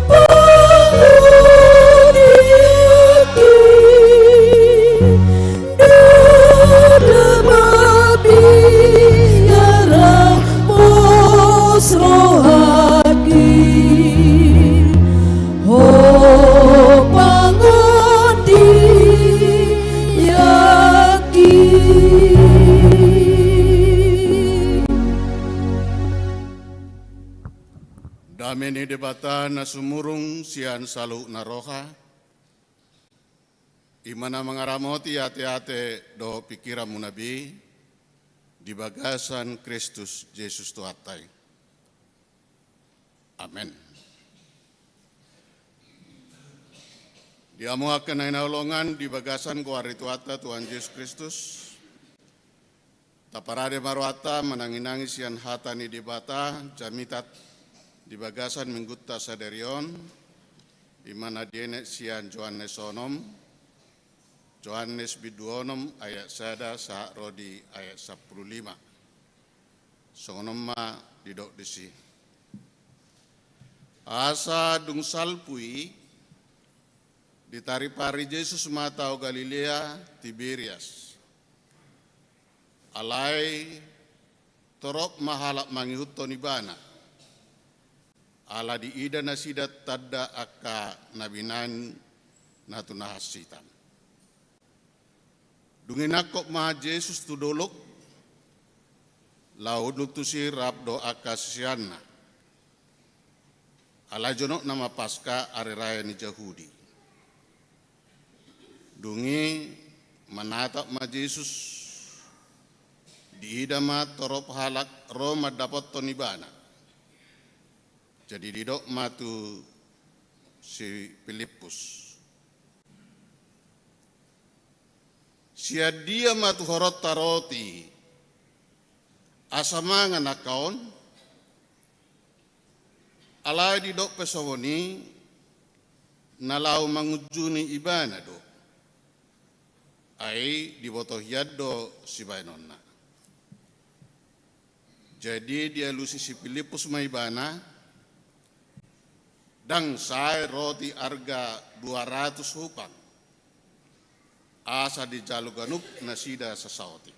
bangun di aki, dada mabiar pos rohaki, ho bangun di aki. Dame ni Debata na sumurung sian saluhutna roha, i ma na mangaramoti ateate dohot pingkiranmuna be di bagasan Kristus Jesus Tuhanta i. Amen. Di hamu angka na hinaholongan di bagasan goar ni Tuhanta Tuhan Jesus Kristus, taparade ma rohanta mananginangi sian hata ni Debata jamita di bagasan minggunta sadari on, i ma na dienet sian Johannes onom, Johannes bindu onom ayat sada sahat ro di ayat sampulu lima. Songon on ma didok disi. Asa dung salpu i, ditaripari Jesus ma tao Galilea Tiberias. Alai torop ma halak mangihuthon ibana, ala diida nasida tanda angka na binahen na tu na hansitan. Dung i nangkok ma Jesus tu dolok, laho hundul tusi rap dohot angka siseanna. Alai jonokna ma Paska, ari raya ni Jahudi. Dung i manatap ma Jesus, diida ma torop halak ro mandapothon ibana. Jadi didok ma tu si Pilippus, sian dia ma tu huroronta roti asa mangan angka on? Alai didok pe songon i, na laho mangunjuni ibana do. Ai diboto hian do sibahenonna. Jadi dialusi si Pilippus ma ibana, ndang sae roti arga dua ratus hupang, asa dijalo ganup nasida sasaut i.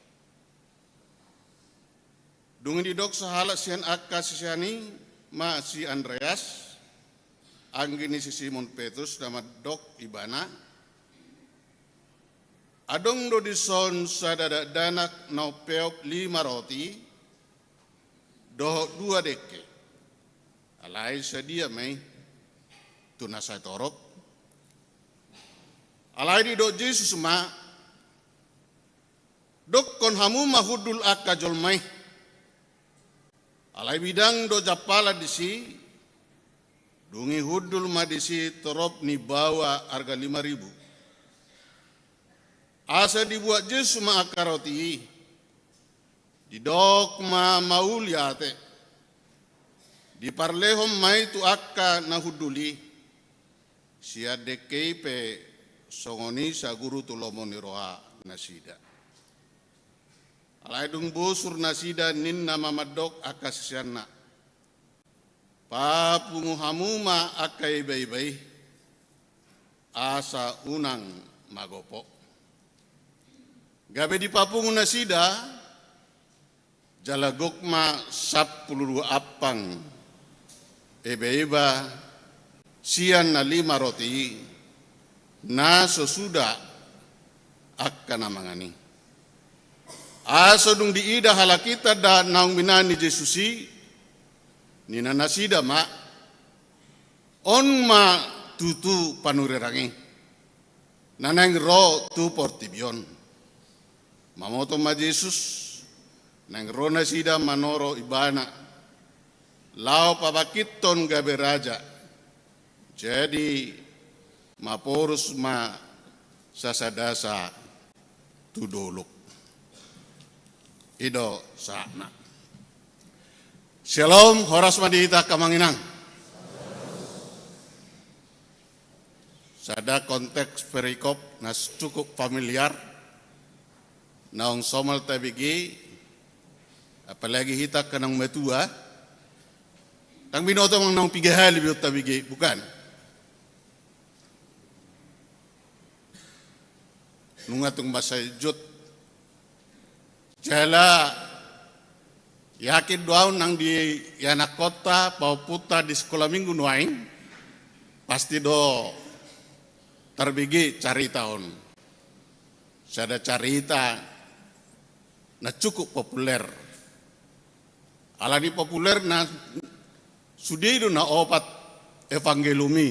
Dung i didok sahalak sian angka sisean i ma si Andreas, anggi ni si Simon Petrus, na mandok ibana, adong do dison sada dakdanak na umpeop lima roti dohot dua dengke. Alai sadia ma i tu na sai torop? Alai didok Jesus ma, dokkon hamu ma hundul angka jolma i. Alai bidang do jampalan disi, dung i hundul ma disi torop ni baoa arga lima ribu. Asa dibuat Jesus ma angka roti i, didok ma mauli ate, diparlehon ma i tu angka na hundul i. Sian dengke i pe songon i saguru tu lomo ni roha nasida. Alai dung bosur nasida ninna ma mandok angka siseanna, papungu hamu ma angka ibaiba i, asa unang magopo. Gabe dipapungu nasida, jala gok ma sampulu dua ampang ibaiba sian na lima roti i, na so suda angka na mangan i. Asa dung diida halak i tanda naung binahen ni Jesus i, ninna nasida ma, on ma tutu panurirang i, na naeng ro tu portibi on. Mamoto ma Jesus, naeng ro nasida manoro ibana, laho pabangkithon gabe raja. Jadi maporus ma sasadasa tu dolok. I do sahatna. Syalom, horas ma di hita angka amang inang. Sada konteks perikop na cukup familiar, naung somal tabege, apalagi hita angka naung matua, Ndang binoto amang naung piga hali be on tabege, bukan? Nunga tung mansai jut. Jala yakin do ahu nang di ianakkonta, pahompunta di sikola minggu nuaeng, pasti do tarbege carita on. Sada carita na cukup populer. Alani populerna, sude do na opat evangelium i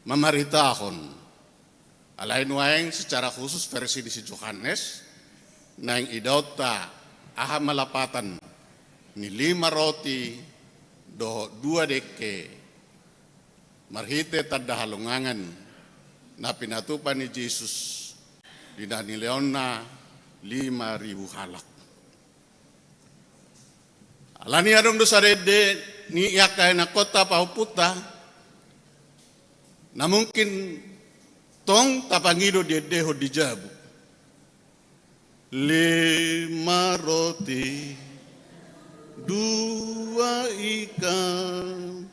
mamaritahon. Alai nuaeng secara khusus versi di si Johannes, naeng idaonta aha ma lapatan ni lima roti dohot dua dengke, marhite tanda halongangan na pinatupa ni Jesus di na nilehonna lima ribu halak. Alani adong do sada ende ni angka ianakkonta, pahompunta, na mungkin tong tapangido diendehon di jabu. Lima roti, dua ikan,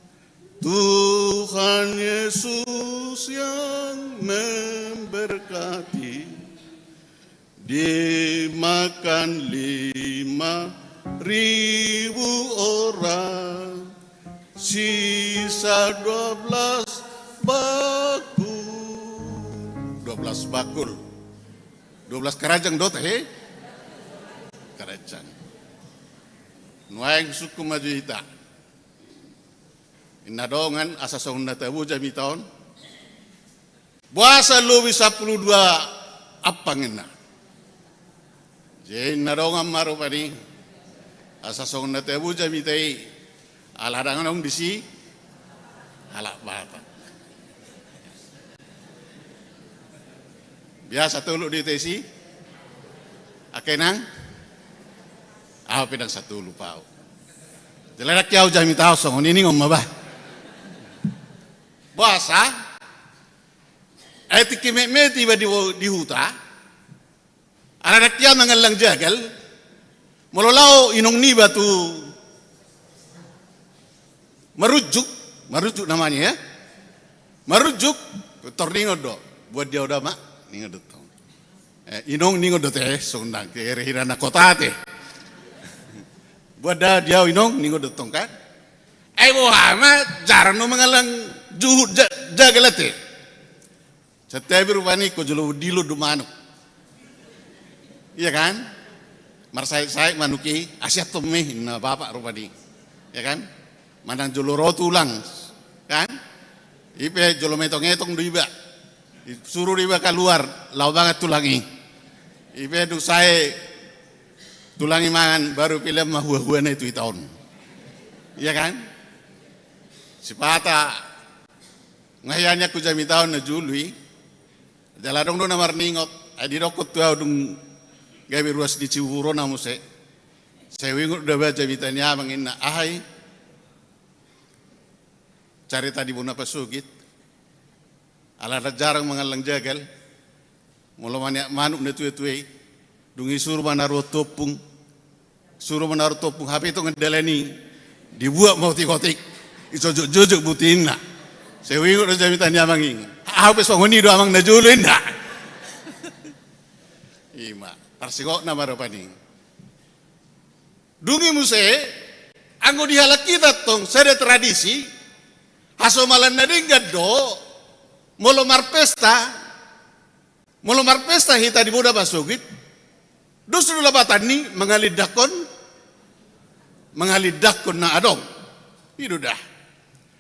Tuhan Yesus yang memberkati. Dimakan lima ribu orang, sisa dua belas bakul. Dua belas bakul. Dua belas keranjang do tahe? Keranjang. Nuaeng sungkun ma jo hita. Inna dongan, asa songon na tabo jamita on. Boasa lobi sampulu dua ampang inna? Jadi inna dongan ma rupani, asa songon na tabo jamita i, ala ndang adong disi halak Batak. Biasa tolu do hita disi? Angka inang? Ahu pe ndang satolu pe ahu. Jala ndang pe ahu jamita on songon i, ningon ma bah. Boasa? Ai tingki metmet iba di, di huta, ala ndang pe ia mangallang jagal, molo laho inong niba tu Marunjuk, Marunjuk namanya ya. Marunjuk, tor ningon do, buat dia udah mak, ningon do tong. Eh, inong ningon do te, songon dang, kere hira na kota te. Buat da dia inong, ningon do tong kan. Eh, boha ma, jarang do mangallang juhut ja-, jagal ate. Santabi rupani ingkon jolo dilon do manuk. Iya kan? Marsaitsaik manuk i, asi antong ma, ninna bapak rupani. Iya kan? Manang jolo ro tulang, kan? I pe jolo maetong-etong do iba. Suru do iba kaluar, laho mangan tulang i. I pe dung sae tulang i mangan, baru pelean ma hua-huana i tu hita on. Iya kan? Sipata nga hian nian tu jamita on na julu i. Jala adong do na marningot, ai didokkon tu ahu dung gabe ruas ni Cibubur on ahu muse. Sai huingot do ba jamita ni amang, ninna, aha i? Carita di bona pasogit. Ala na jarang mangallang jagal. Molo maniak manuk na tua-tua i. Dung i suru manaruhon tompung. Suru manaruhon tompung, hape tongon dalan i. Dibuat ma otik-otik. Dijojok-jojok buti, ninna. Sai huingot do jamita ni amang i. Ahu pe songon i do amang na jolo, ninna. Ima, parsingotna ma rupani. Dung i muse, anggo di halak hita tong sada tradisi, hasomalan na denggan do, molo marpesta, molo marpesta hita di bona pasogit, dos do lapatan ni mangalindangkon, mangalindangkon na adong. I do da.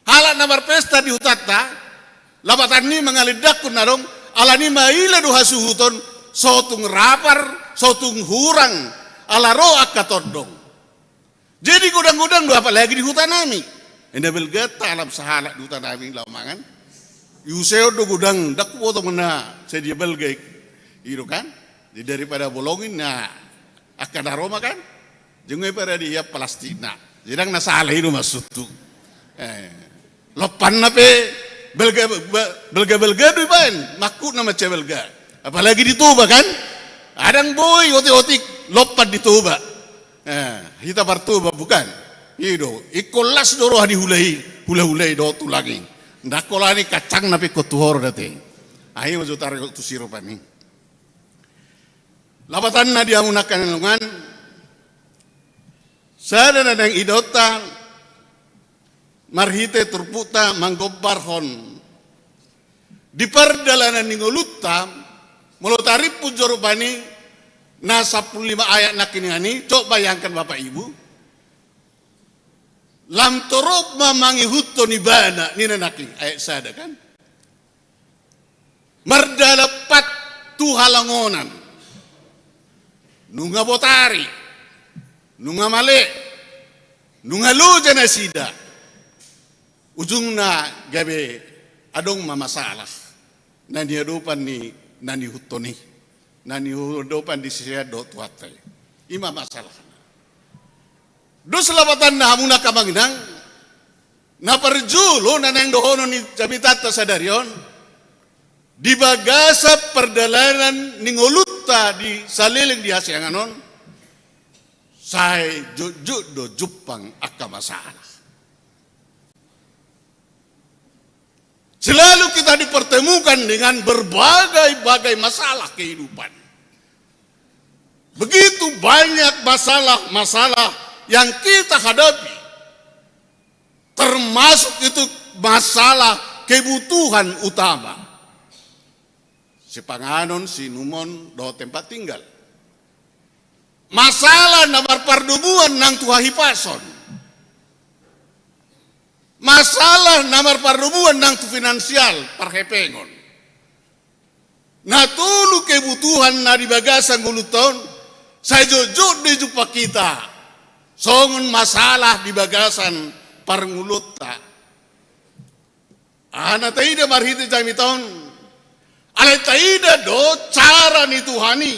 Halak na marpesta di hutanta, lapatan ni mangalindangkon na adong, alani maila do hasuhuton, so tung rapar, so tung hurang, ala ro angka tondong. Jadi godang-godang do apalagi di huta nami. Enda balganta alam sahalak di huta nami laho mangan. Iuseon do godang, ndang huboto ma na sadia balga i. I do kan? Jadi daripada bolongin na angka na ro ma kan? Jeng i pada di ia plastikna. Jadi ndang na sala i do maksudhu. Eh. Lompanna pe balga, ba-, balga-balga do ibaen, mangkukna mansai balga. Apalagi di Toba kan? Ndang boi otik-otik lompan di Toba. Eh, hita par Toba bukan? I do, ingkon las do roha ni hula i, hula-hula i dohot tulang i. Ndang holan i kacangna pe ingkon tu ho ro da ate. Ai ma jo targot tu si rupani. Lapatanna di hamu angka na dongan, sada na naeng idaonta marhite turpukta manggombarhon di pardalanan ni ngolunta, molo tarimpun jo rupani na sampulu lima ayat nangkiningan i, coba bayangkan Bapak Ibu, lam torop ma mangihuthon ibana, ninna nangkin ayat sada kan. Mardalan pat tu halangonan. Nunga botari, nunga male, nunga loja nasida. Ujungna gabe adong ma masalah na niadopan ni na niihuthon i, na niadopan ni sisean dohot Tuhanta i. I ma masalahna. Dos lapatanna hamu angka amang inang, na parjolo na naeng dohonon ni jamitanta sadari on, di bagasan pardalanan ni ngolunta di saleleng di hasiangan on, sai jotjot do jumpang angka masalah. Selalu kita dipertemukan dengan berbagai-bagai masalah kehidupan. Begitu banyak masalah-masalah yang kita hadapi, termasuk itu masalah kebutuhan utama. Sipanganon, siinumon, dohot tempat tinggal. Masalah na marpardomuan nang tu hahipason. Masalah na marpardomuan nang tu finansial, parhepengon. Na tolu kebutuhan na di bagasan ngolunta on, sai jotjot do dijumpa hita songon masalah di bagasan parngoluonta. Aha na taida marhite jamita on? Alai taida do cara ni Tuhan i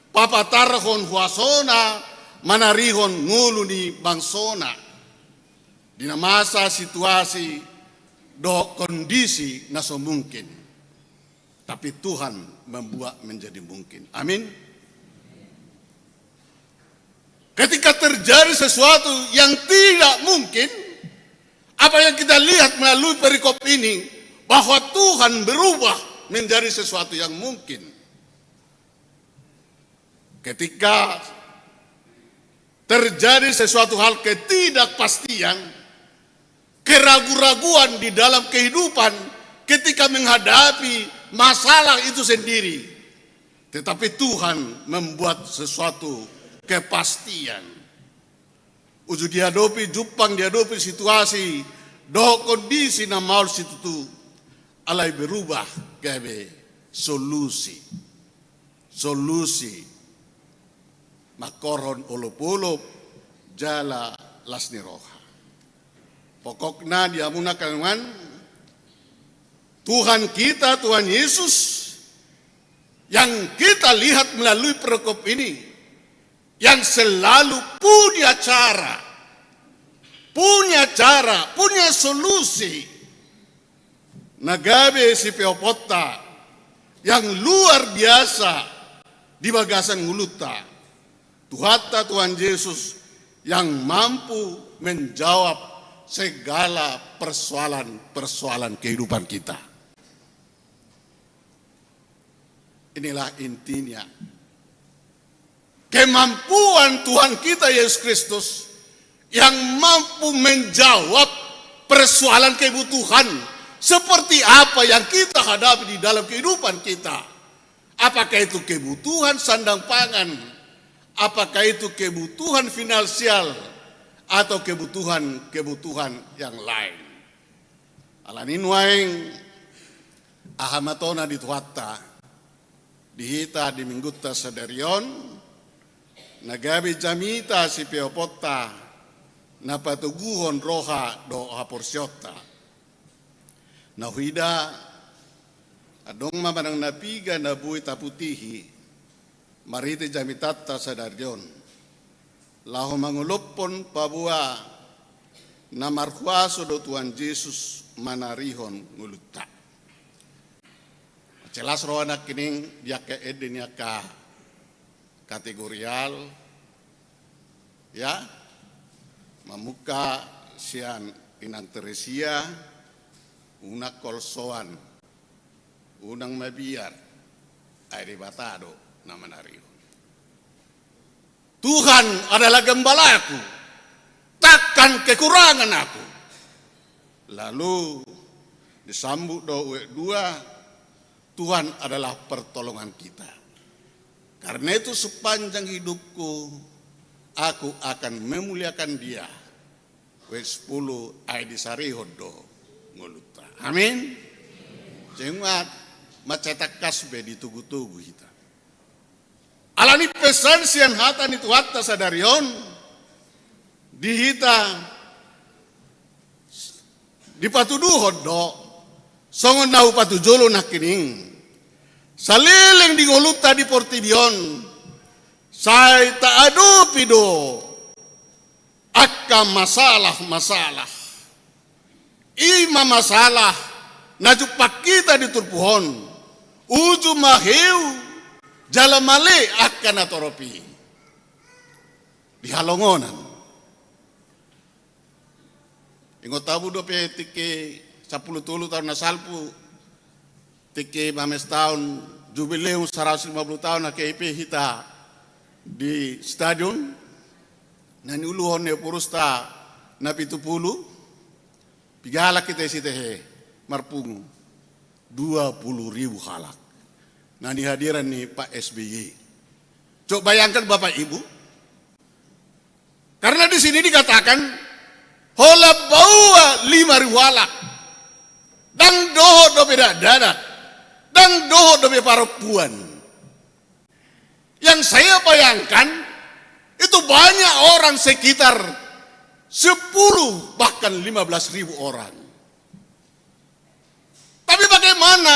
papatarhon huasona manarihon ngolu ni bangsona di na masa situasi dohot kondisi na so mungkin. Tapi Tuhan membuat menjadi mungkin. Amin. Ketika terjadi sesuatu yang tidak mungkin, apa yang kita lihat melalui perikop ini, bahwa Tuhan berubah menjadi sesuatu yang mungkin. Ketika terjadi sesuatu hal ketidakpastian, keragu-raguan di dalam kehidupan ketika menghadapi masalah itu sendiri. Tetapi Tuhan membuat sesuatu kepastian. Uju diadopi, jumpang diadopi situasi dohot kondisi na maol situtu, alai berubah gabe solusi. Solusi mangkorhon olop-olop jala las ni roha. Pokokna di hamu angka dongan, Tuhan kita, Tuhan Yesus yang kita lihat melalui perikop ini, yang selalu punya cara, punya cara, punya solusi na gabe sipeoponta yang luar biasa di bagasan ngolunta. Tuhanta Tuhan Yesus yang mampu menjawab segala persoalan-persoalan kehidupan kita. Inilah intinya. Kemampuan Tuhan kita Yesus Kristus yang mampu menjawab persoalan kebutuhan seperti apa yang kita hadapi di dalam kehidupan kita. Apakah itu kebutuhan sandang pangan? Apakah itu kebutuhan finansial? Atau kebutuhan-kebutuhan yang lain? Alani nuaeng aha ma tona di Tuhanta di hita di minggunta sadari on, na gabe jamita sipeoponta na patoguhon roha dohot haporseaonta. Na huida, adong ma manang na piga na boi taputihi marhite jamitanta sadari on, laho mangolophon paboa na marhuaso do Tuhan Jesus manarihon ngolunta. Jelas roha nangkining di angka ende ni angka kategorial, ya. Mamungka sian Inang Teresia, unang holsoan, unang mabiar, ai Debata do na manarihon. Tuhan adalah gembalaku, takkan kekurangan aku. Lalu disambut do uek dua, Tuhan adalah pertolongan kita. Karena itu sepanjang hidupku, aku akan memuliakan Dia. Uek sepuluh, ai disarihon do ngolunta. Amin. Sehingga mansai tangkas be ditogu-togu hita. Alani pesan sian hata ni Tuhanta sadari on, di hita dipatuduhon do, songon na hupatujolo nangkining, saleleng di ngolunta di portibi on, sai taadopi do angka masalah-masalah. I ma masalah na jumpang hita di turpuk on, uju maheu jala male angka na torop i. Di halongonan. Ingot hamu dope tingki sampulu tolu taon na salpu, tingki mamestaon jubileum saratus lima puluh taon H K I P hita di stadion, na niuluhon ni epurusta na pitu pulu, piga halak hita i Sitehe marpungu? Dua puluh ribu halak. Na nihadiran ni Pak S B Y. Coba bayangkan Bapak Ibu, karena di sini dikatakan, holan baoa lima ribu halak. Ndang dohot dope dakdanak, ndang dohot dope parompuan. Yang saya bayangkan, itu banyak orang, sekitar sepuluh bahkan lima belas ribu orang. Tapi bagaimana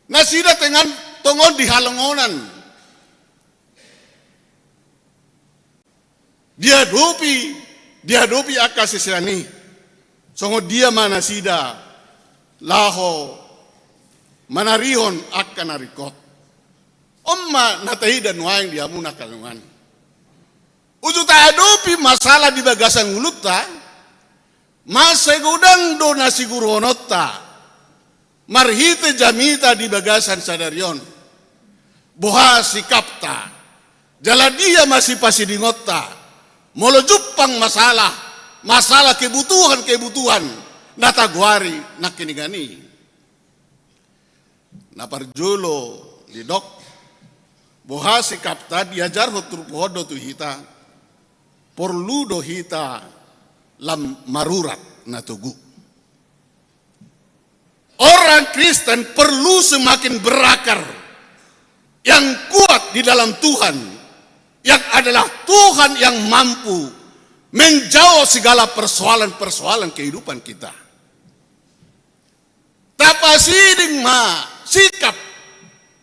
nasida tengan tongon di halongonan? Diadopi, diadopi angka sisean i. Songon dia ma nasida laho manarihon angka na ringkot? On ma na taida nuaeng di hamu na hangoluan. Uju taadopi masalah di bagasan ngolunta, mansai godang do na siguruhononta marhite jamita di bagasan sadari on. Boha sikapta, jala dia ma sipasidingonta molo jumpang masalah, masalah kebutuhan-kebutuhan na tagoari nangkiningan i. Na parjolo didok, boha sikapta diajarhon turpuk on do tu hita, porlu do hita lam marurat na togu. Orang Kristen perlu semakin berakar, yang kuat di dalam Tuhan, yang adalah Tuhan yang mampu menjawab segala persoalan-persoalan kehidupan kita. Tapasiding ma sikap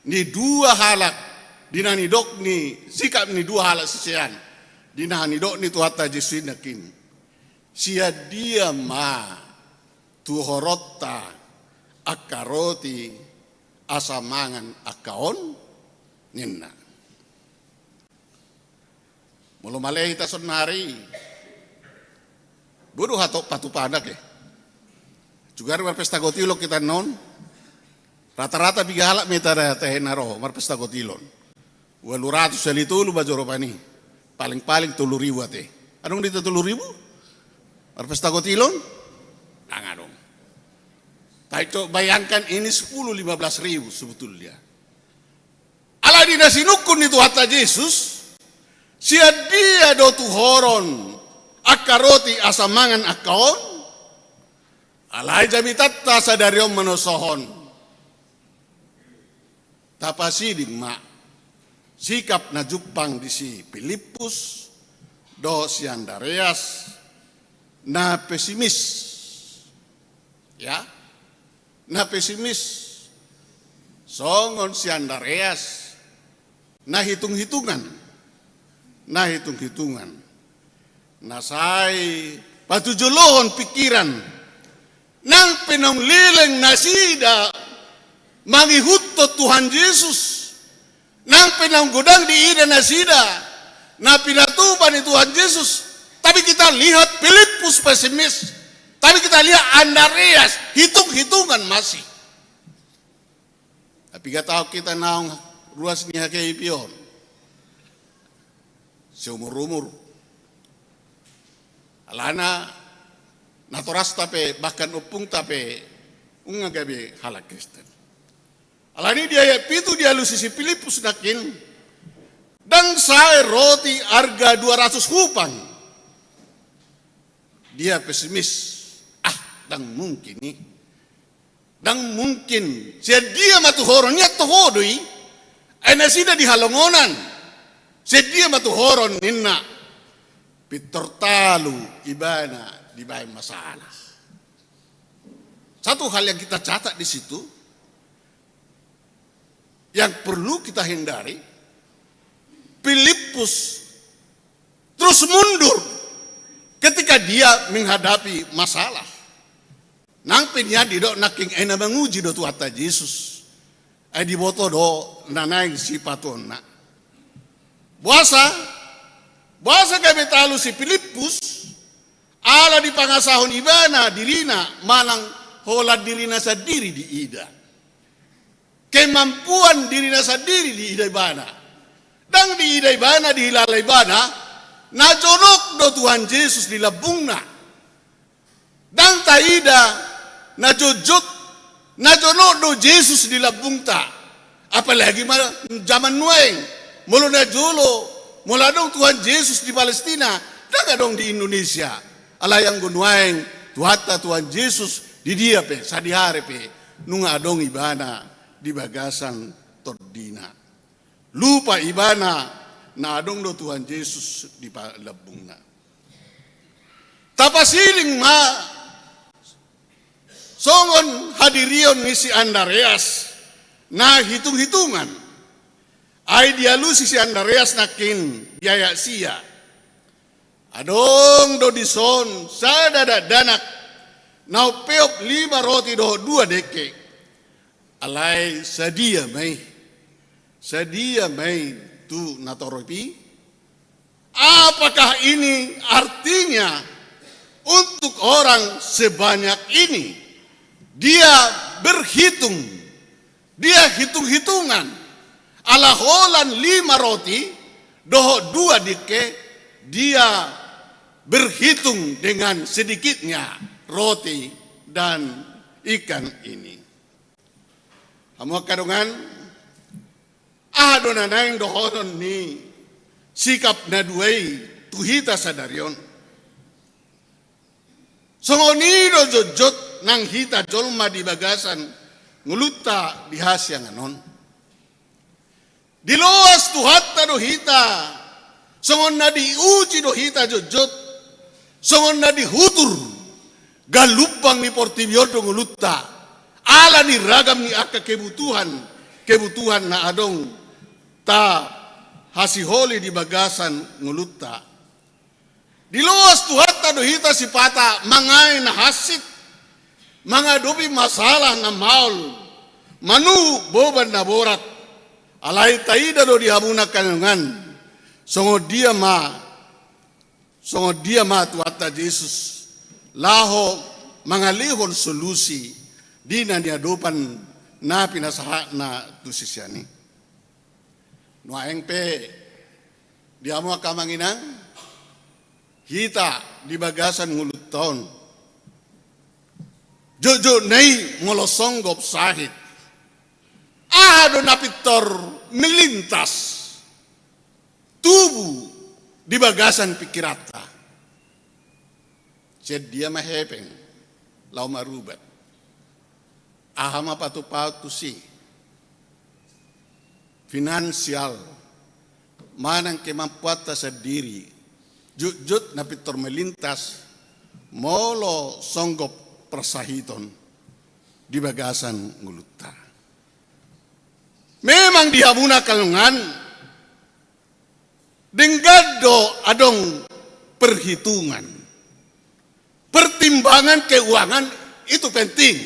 ni dua halak, di na nidok ni sikap ni dua halak sisean, di na nidok ni Tuhanta Jesus i nangkin. Sian dia ma tuhoronta angka roti asa mangan angka on, ninna. Molo male hita saonari, bodo hatop patupana ke. Juga marpesta gotilon hita non. Rata-rata piga halak ma hita tahe na ro marpesta gotilon? Ualu ratus sali tolu ma joro pani. Paling-paling tolu ribu ate. Adong di hita tolu ribu marpesta gotilon? Ndang adong. Tapi coba bayangkan, ini sepuluh lima belas ribu sebetulnya. Alai di na sinungkun ni Tuhanta Jesus, sian dia do tuhoron angka roti asa mangan angka on? Alai jamitanta sadari on manosohon. Tapasiding ma sikap na jumpang di si Pilippus dohot si Andreas, na pesimis. Ya, na pesimis. Songon si Andreas, na hitung-hitungan. Na hitung-hitungan. Na sai patujolohon pingkiran. Nang pe naung leleng nasida mangihuthon Tuhan Jesus, nang pe naung godang diida nasida na pinatupa ni Tuhan Jesus, Tapi kita lihat Filipus pesimis. Tapi kita lihat Andreas hitung-hitungan masih. Tapi gak tahu kita naung ruas ni H K I P on. Seumur-umur. Alana natorasta pe bahkan ompungta pe nunga gabe halak Kristen. Alani di ayat pitu dialusi si Filipus nangkin, ndang sae roti arga dua ratus hupang. Dia pesimis. Ah, ndang mungkin i. Ndang mungkin. Sian dia ma tuhoron, nian toho do i. Ai nasida di halongonan. Sian dia ma tuhoron ninna. Pintor talu ibana dibaen masalah. Satu hal yang kita catat di situ, yang perlu kita hindari, Filipus terus mundur ketika dia menghadapi masalah. Nang pe nian didok nangkin ai na manguji do Tuhanta Jesus. Ai diboto do na naeng sipatuonna. Boasa, boasa gabe talu si Filipus, ala dipangasahon ibana dirina manang holan dirina sandiri diida. Kemampuan dirina sandiri diida ibana. Ndang diida ibana, dihilala ibana, na jonok do Tuhan Jesus di lambungna. Ndang taida na jotjot, na jonok do Jesus di lambungta. Apalagi ma jaman nuaeng, molo na jolo, molo adong Tuhan Jesus di Palestina, ndang adong di Indonesia. Alai anggo nuaeng, Tuhanta Tuhan Jesus, di dia pe, sadihari pe, nunga adong ibana di bagasan tondina. Lupa ibana na adong do Tuhan Jesus di pa-, lambungna. Tapasiling ma songon hadirion ni si Andreas na hitung-hitungan. Ai dialusi si Andreas nangkin di ayat sia. Adong do dison sada dakdanak na umpeop lima roti dohot dua dengke. Alai sadia ma i, sadia ma i tu natorop i? Apakah ini artinya untuk orang sebanyak ini? Dia berhitung, dia hitung-hitungan. Ala holan lima roti dohot dua dengke, dia berhitung dengan sedikitnya roti dan ikan ini. Hamu angka dongan, aha do na naeng dohonon ni sikap na dua i tu hita sadari on? Songon i do jotjot nang hita jolma di bagasan ngolunta di hasiangan on. Diloas Tuhanta do hita, songon na diuji do hita jotjot, songon na dihutur galumbang ni portibi on do ngolunta, ala ni ragam ni angka kebutuhan, kebutuhan na adong tahasiholi di bagasan ngolunta. Diloas Tuhanta do hita sipata mangae na hansit, mangadopi masalah na maol, manuhuk boban na borat. Alai taida do di hamuna angka dongan, songon dia ma, songon dia ma Tuhanta Jesus laho mangalehon solusi di na niadopan na pinasahatna tu sisean i. Nuaeng pe di hamu angka amang inang, hita di bagasan ngolunta on, jotjotna i molo songgop sahit, aha do na pintor melintas tubu di bagasan pingkiranta? Sian dia ma hepeng laho marubat? Aha ma patupaon tusi? Finansial manang kemampuanta sandiri, jotjot na pintor melintas molo songgop parsahiton di bagasan ngolunta. Memang di hamuna angka dongan, denggan do adong perhitungan. Pertimbangan keuangan itu penting.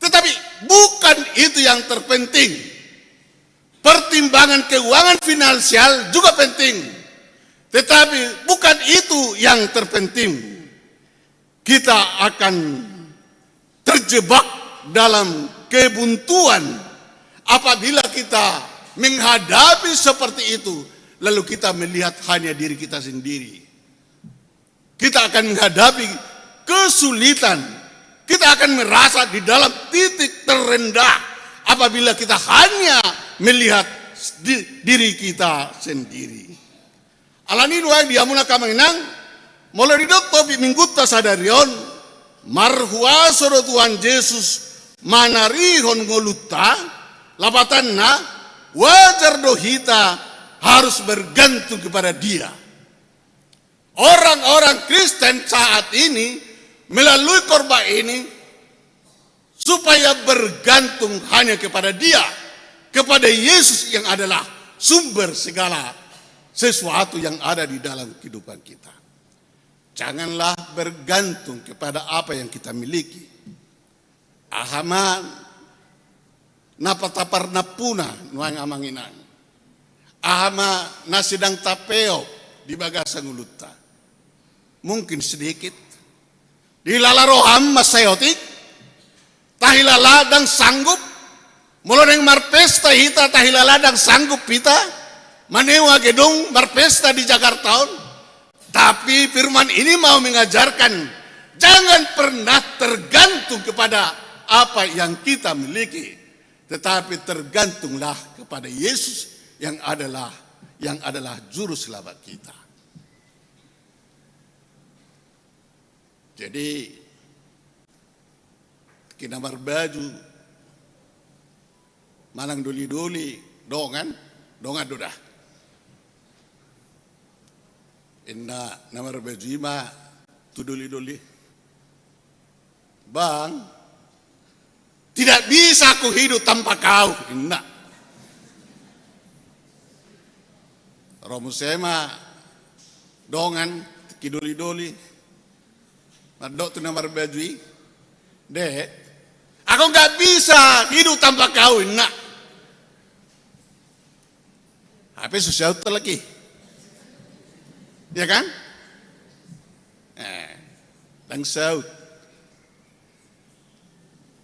Tetapi bukan itu yang terpenting. Pertimbangan keuangan finansial juga penting. Tetapi bukan itu yang terpenting. Kita akan terjebak dalam kebuntuan apabila kita menghadapi seperti itu, lalu kita melihat hanya diri kita sendiri. Kita akan menghadapi kesulitan. Kita akan merasa di dalam titik terendah apabila kita hanya melihat di-, diri kita sendiri. Alani i nuaeng di hamu angka amang inang, molo didok topik minggunta sadari on, marhuaso do Tuhan Jesus manarihon ngolunta, lapatanna, wajar do hita harus bergantung kepada Dia. Orang-orang Kristen saat ini melalui khotbah ini supaya bergantung hanya kepada Dia, kepada Yesus yang adalah sumber segala sesuatu yang ada di dalam kehidupan kita. Janganlah bergantung kepada apa yang kita miliki. Aha ma na pataparnampuna nuaeng amang inang? Aha ma na sedang tapeop di bagasan ngolunta? Mungkin sedikit. Dihilala roham mansai otik, tahilala ndang sanggup. Molo naeng marpesta hita, tahilala ndang sanggup hita manewa gedung marpesta di Jakarta on. Tapi firman ini mau mengajarkan, jangan pernah tergantung kepada apa yang kita miliki, tetapi tergantunglah kepada Yesus yang adalah, yang adalah juru selamat kita. Jadi, tingki na marbaju manang doli-doli, dongan, dongan do da. Inna na marbaju i ma tu doli-doli. Bang, tidak bisa aku hidup tanpa kau, inna. Ro muse ma dongan, tingki doli-doli. Mandok tu na marbaju i, dek, aku nggak bisa hidup tanpa kau, inna. Hape so saut halak i. Ya kan? Eh, ndang saut.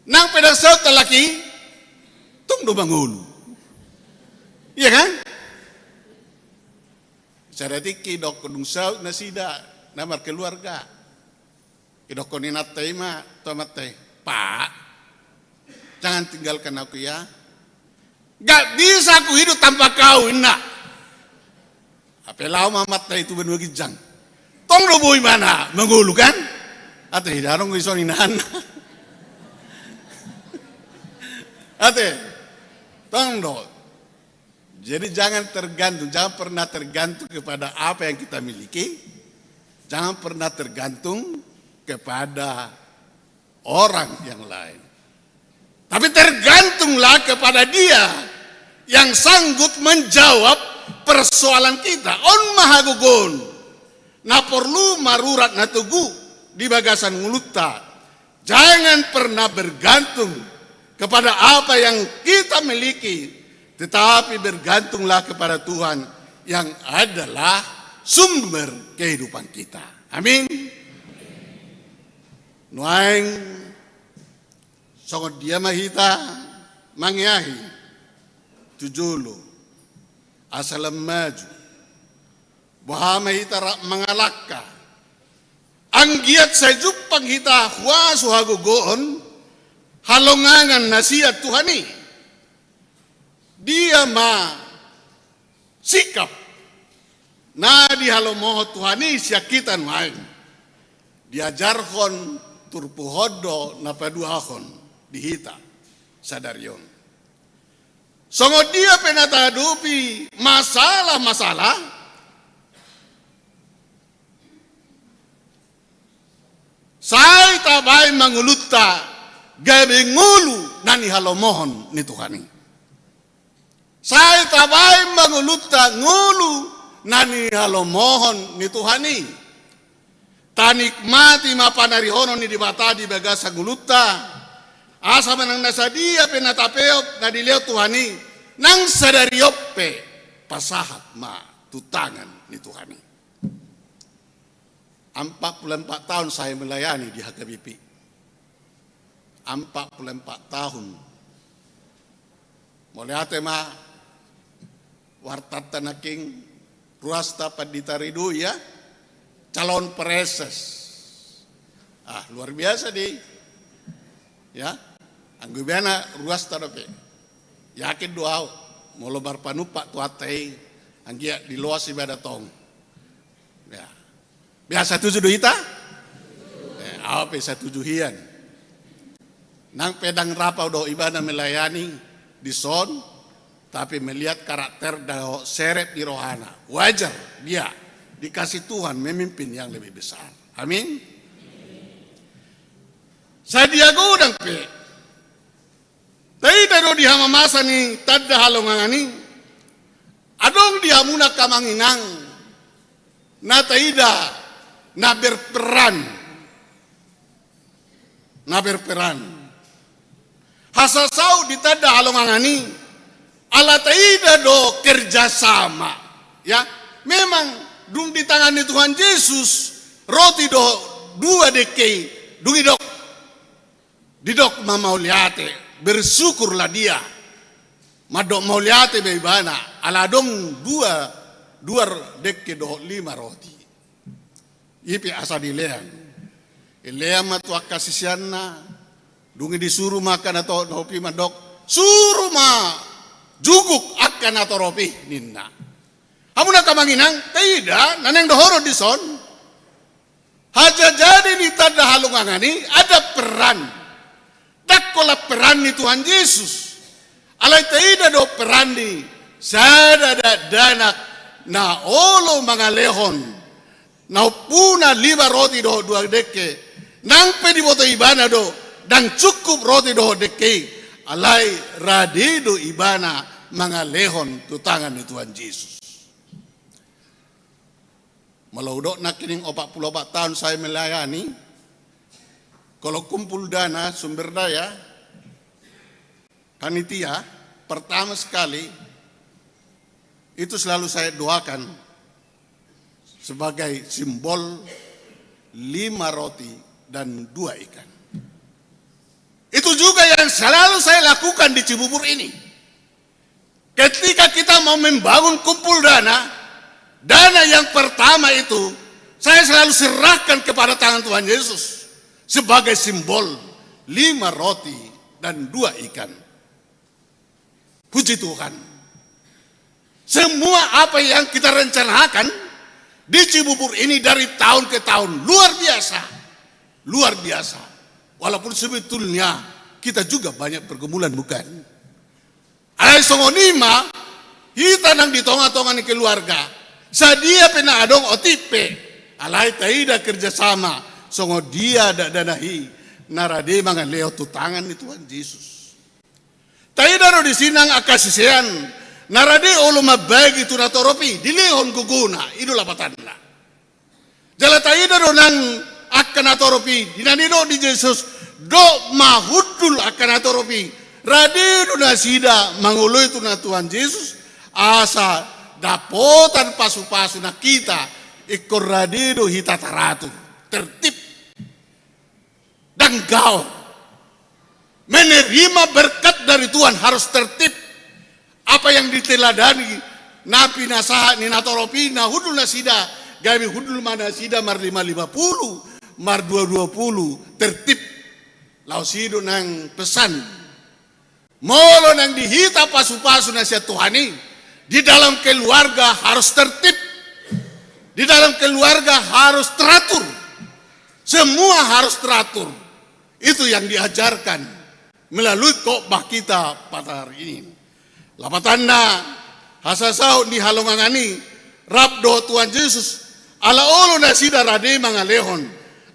Nang pe ndang saut halak i, tong do mangolu. Iya kan? Sada tingki didok dung saut nasida na markeluarga. Didokkon inanta i ma tu amanta i, "Pak, jangan tinggalkan aku ya. Gak bisa aku hidup tanpa kau," inna. Hape laho ma amanta i tu banua ginjang. Tong do boi ma na mangolu kan? Ate, hidadong do dison inahanna. Ate, tong do. Jadi jangan tergantung, jangan pernah tergantung kepada apa yang kita miliki. Jangan pernah tergantung kepada orang yang lain. Tapi tergantunglah kepada Dia yang sanggup menjawab persoalan kita. On ma hagogoon na porlu marurat na togu di bagasan ngolunta. Jangan pernah bergantung kepada apa yang kita miliki, tetapi bergantunglah kepada Tuhan yang adalah sumber kehidupan kita. Amin. Nuaeng songon dia ma hita mangeahi tu jolo asa lam maju? Boha ma hita rap mangalangka anggiat sai jumpang hita huaso hagogoon halongangan na sian Tuhan i? Dia ma sikap na dihalomohon Tuhan i sian hita nuaeng, diajarhon turpuhon do na paduahon di hita sadari on. Songon dia pe na tahadopi masalah-masalah, sai tabaen ma ngolunta gabe ngolu na nihalomohon ni Tuhan i. Sai tabaen ma ngolunta ngolu na nihalomohon ni Tuhan i. Tanikmati ma panarihonon ni Debata di bagasan ngolunta, asa manang na sadia pe na tapeop na dilehon Tuhan i, nang sadari on pe pasahat ma tu tangan ni Tuhan i. Empat puluh empat tahun saya melayani di H K B P. Empat puluh empat tahun. Mauliate ma wartanta nangkin, ruasta Pandita Ridho, ya, calon preses. Ah, luar biasa dei. Ya, anggo ibana ruasta dope. Yakin do au, molo marpanumpak Tuhanta i, anggiat diloas ibana tong. Ya. Biasa tuju do hita? Eh, au pe satuju hian. Nang pe ndang rap au dohot ibana melayani dison, tapi melihat karakter dohot serep ni rohana, wajar dia dikasih Tuhan memimpin yang lebih besar. Amin. Sadia godang pe, taida do di hamamasa ni tanda halongangan i, adong di hamu angka amang inang na taida na berperan, na berperan. Hasasaut di tanda halongangan i, ala taida do kerjasama. Ya, memang dung di tangan ni Tuhan Jesus, roti dohot dua dengke i, dung didok, didok ma mauliate, bersyukurlah dia. Mandok mauliate ma ibana, ala adong dua, dua dengke dohot lima roti. I pe asa dilean. Dilean ma tu angka siseanna, dung i disuru ma angka natorop i, mandok, suru ma juguk angka natorop i, ninna. Hamu angka amang inang, taida na naeng dohonon dison. Hajajadi ni tanda halongangan i ada peran. Ndang holan peran ni Tuhan Jesus. Alai taida do peran ni sada dakdanak na olo mangalehon na ompuna lima roti dohot dua dengke. Nang pe diboto ibana do ndang cukup roti dohot dengke i, alai rade do ibana mangalehon tu tangan ni Tuhan Jesus. Molo hudok nangkining opat puluh opat tahun saya melayani, kalau kumpul dana sumber daya, panitia, pertama sekali itu selalu saya doakan sebagai simbol lima roti dan dua ikan. Itu juga yang selalu saya lakukan di Cibubur ini. Ketika kita mau membangun kumpul dana, dana yang pertama itu saya selalu serahkan kepada tangan Tuhan Yesus sebagai simbol lima roti dan dua ikan. Puji Tuhan. Semua apa yang kita rencanakan di Cibubur ini dari tahun ke tahun luar biasa. Luar biasa. Walaupun sebetulnya kita juga banyak pergumulan, bukan? Alai songon i ma, hita nang di tonga-tonga ni keluarga, sadia pe na adong otik pe, alai taida kerjasama, songon dia dakdanak i na rade mangalehon tu tangan ni Tuhan Jesus. Taida do disi nang angka sisean na rade olo mambagi tu natorop i, dilehon gogona, i do lapatanna. Jala taida do nang angka natorop i, di na nidok ni Jesus, dok ma hundul angka natorop i, rade do nasida mangoloi tu na Tuhan Jesus, asa dapotan pasu-pasu na hita, ingkon rade do hita taratur, tertib. Ndang gaor. Menerima berkat dari Tuhan harus tertib. Apa yang diteladani na pinasahat ni natorop i, na hundul nasida, gabe hundul ma nasida marlima lima pulu, mardua dua pulu, tertib. Laos i do nang pesan. Molo nang di hita pasu-pasu na sian Tuhan i, di dalam keluarga harus tertib. Di dalam keluarga harus teratur. Semua harus teratur. Itu yang diajarkan melalui khotbah kita pada hari ini. Lapatanna, hasasaut ni halongangan i, rap dohot Tuhan Jesus, ala olo nasida rade mangalehon,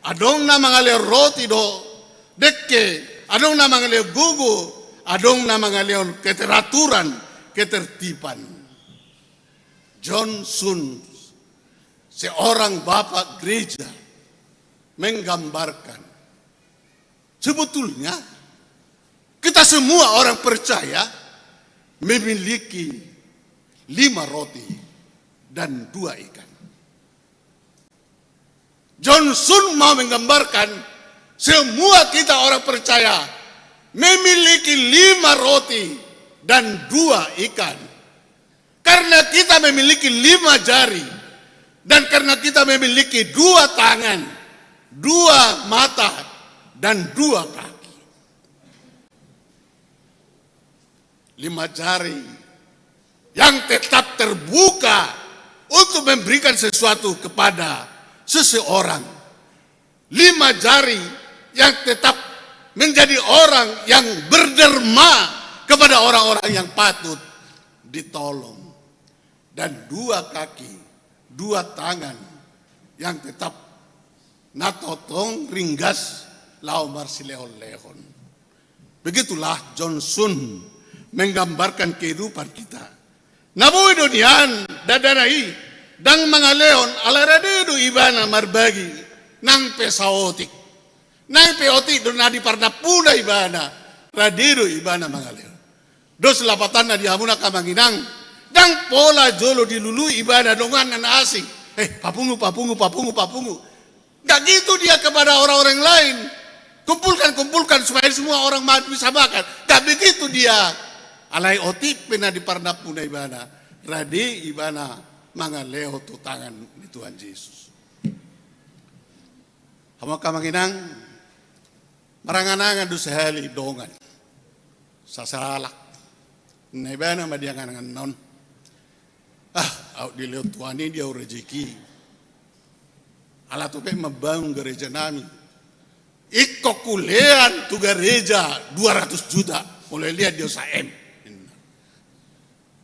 adong na mangalehon roti dohot dengke, adong na mangalehon gogo, adong na mangalehon keteraturan, ketertiban. John Sun, seorang bapak gereja, menggambarkan, sebetulnya kita semua orang percaya memiliki lima roti dan dua ikan. Johnson mau menggambarkan semua kita orang percaya memiliki lima roti dan dua ikan. Karena kita memiliki lima jari dan karena kita memiliki dua tangan, dua mata, dan dua kaki. Lima jari yang tetap terbuka untuk memberikan sesuatu kepada seseorang. Lima jari yang tetap menjadi orang yang berderma kepada orang-orang yang patut ditolong. Dan dua kaki, dua tangan yang tetap na tongtong ringgas laho marsilehon-lehon. Begitulah Johnson menggambarkan kehidupan kita. Na boi do nian dandana i ndang mangalehon, ala rade do ibana marbagi nang pe saotik. Nang pe otik do na di parnampuna ibana, rade do ibana mangalehon. Dos lapatanna di hamuna angka amang inang, ndang pola jolo dilului ibana donganna na asing. Eh, papungu, papungu, papungu, papungu. Nggak gitu dia kepada orang-orang lain. Kumpulkan, kumpulkan supaya semua orang ma-, bisa makan. Nggak begitu dia. Alai otik pe na di parnampuna ibana, rade ibana mangalehon tu tangan ni Tuhan Jesus. Hamu angka amang inang, marangan-angan do sahali dongan. Sasahalak. Ninna ibana ma di angan-anganna on. Ah, aut dilehon Tuhan i di ahu rejeki. Ala tu pe mambangun gareja nami. Ingkon hulean tu gareja dua ratus juta. Molo lean di ahu sa M.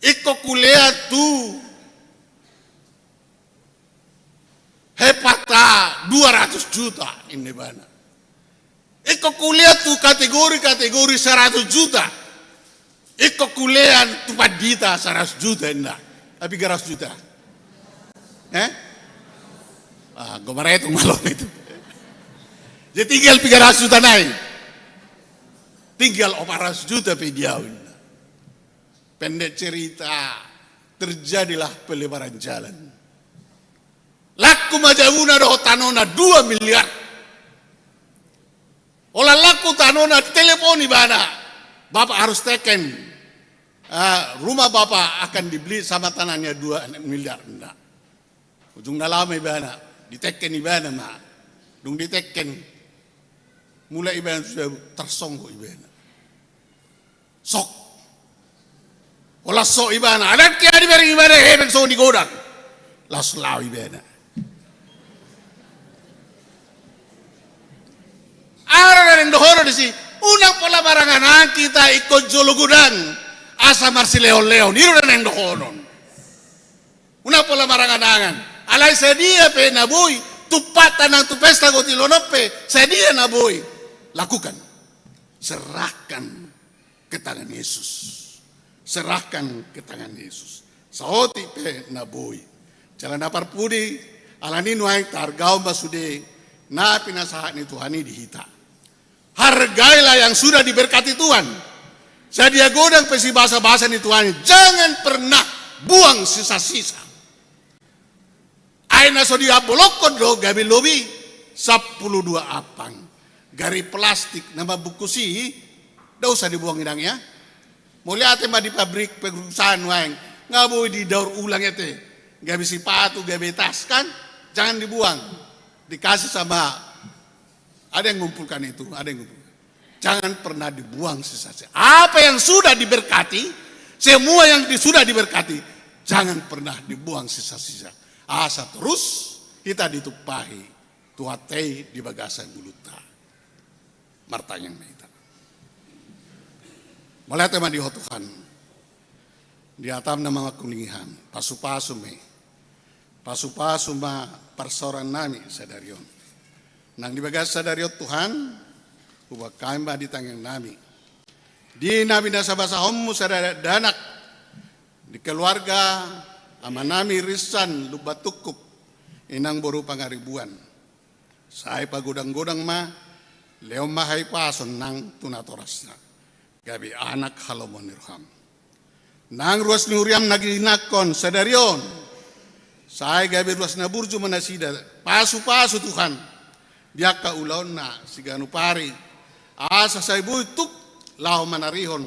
Ingkon hulean tu Hepata dua ratus juta, ninna ibana. Ingkon hulean tu kategori-kategori seratus juta. Ingkon hulean tu pandita seratus juta, ninna. Ai piga ratus juta? Eh? Ah, gua maretung malam itu. Jadi tinggal piga ratus juta nai. Tinggal opat ratus juta pe di ahu, ninna. Pendek cerita, terjadilah pelebaran jalan. Laku ma jabuna dohot tanona dua miliar. Holan laku tanona, telepon ibana. Bapak harus teken. Ah, rumah bapak akan dibeli sama tanahnya dua miliar. Nda. Ujungna laho ma ibana. Diteken ibana ma. Dung diteken. Mulak ibana sudah tarsonggot ibana. Sok. Holan sok ibana. Adang ke adi bareng ibana, hepeng songon digodang. Laos laho ibana. Aha do na naeng dohonon disi? Unang pola marangan-angan hita ingkon jolo godang asa marsilehon-lehon. I do na naeng dohonon. Unang pola marangan-angan. Alai sadia pe na boi, tumpahta nang tu pesta goti lonon pe, sadia na boi. Lakukan. Serahkan ke tangan Yesus. Serahkan ke tangan Yesus. Saotik pe na boi. Jala na parpudi, alani nuaeng tahargaon ma sude na pinasahat ni Tuhan i di hita. Hargailah yang sudah diberkati Tuhan. Sadia godang pe sibasa-basa ni Tuhan, jangan pernah buang sisa-sisa. Ai na so dihambolongkon do gabe lobi sampulu dua ampang. Gari plastik na mambungkus i, nda usah dibuang, inang, ya. Mauliate ma di pabrik, perusahaan nuaeng, nggak boi didaur ulang ete. Gabe sipatu, gabe tas kan, jangan dibuang. Dikasih sama Ada yang ngumpulkan itu, ada yang ngumpulkan. Jangan pernah dibuang sisa-sisa. Apa yang sudah diberkati, semua yang di-, sudah diberkati, jangan pernah dibuang sisa-sisa. Asa terus hita ditumpahi Tuhanta i di bagasan ngolunta. Martangiang ma hita. Mauliate ma di Ho Tuhan. Di hatam na mangangkulingi hami, pasu-pasu ma i. Pasu-pasu ma parsaoran nami sadari on. Nang di bagasan sadari on Tuhan, huboan hami ma di tangiang nami. Di na binasabasahonmu sada dakdanak, di keluarga amanami Rinsan Lumban Tungkup, inang boru Pangaribuan. Sai pagodang-godang ma, lehon ma hahipason nang tu natorasna. Gabe anak halomoan ni roham. Nang ruas ni huriam na ginakkon sadari on. Sai gabe ruas na burju ma nasida, pasupasu Tuhan di angka ulaonna siganup ari, asa sai boi tuk laho manarihon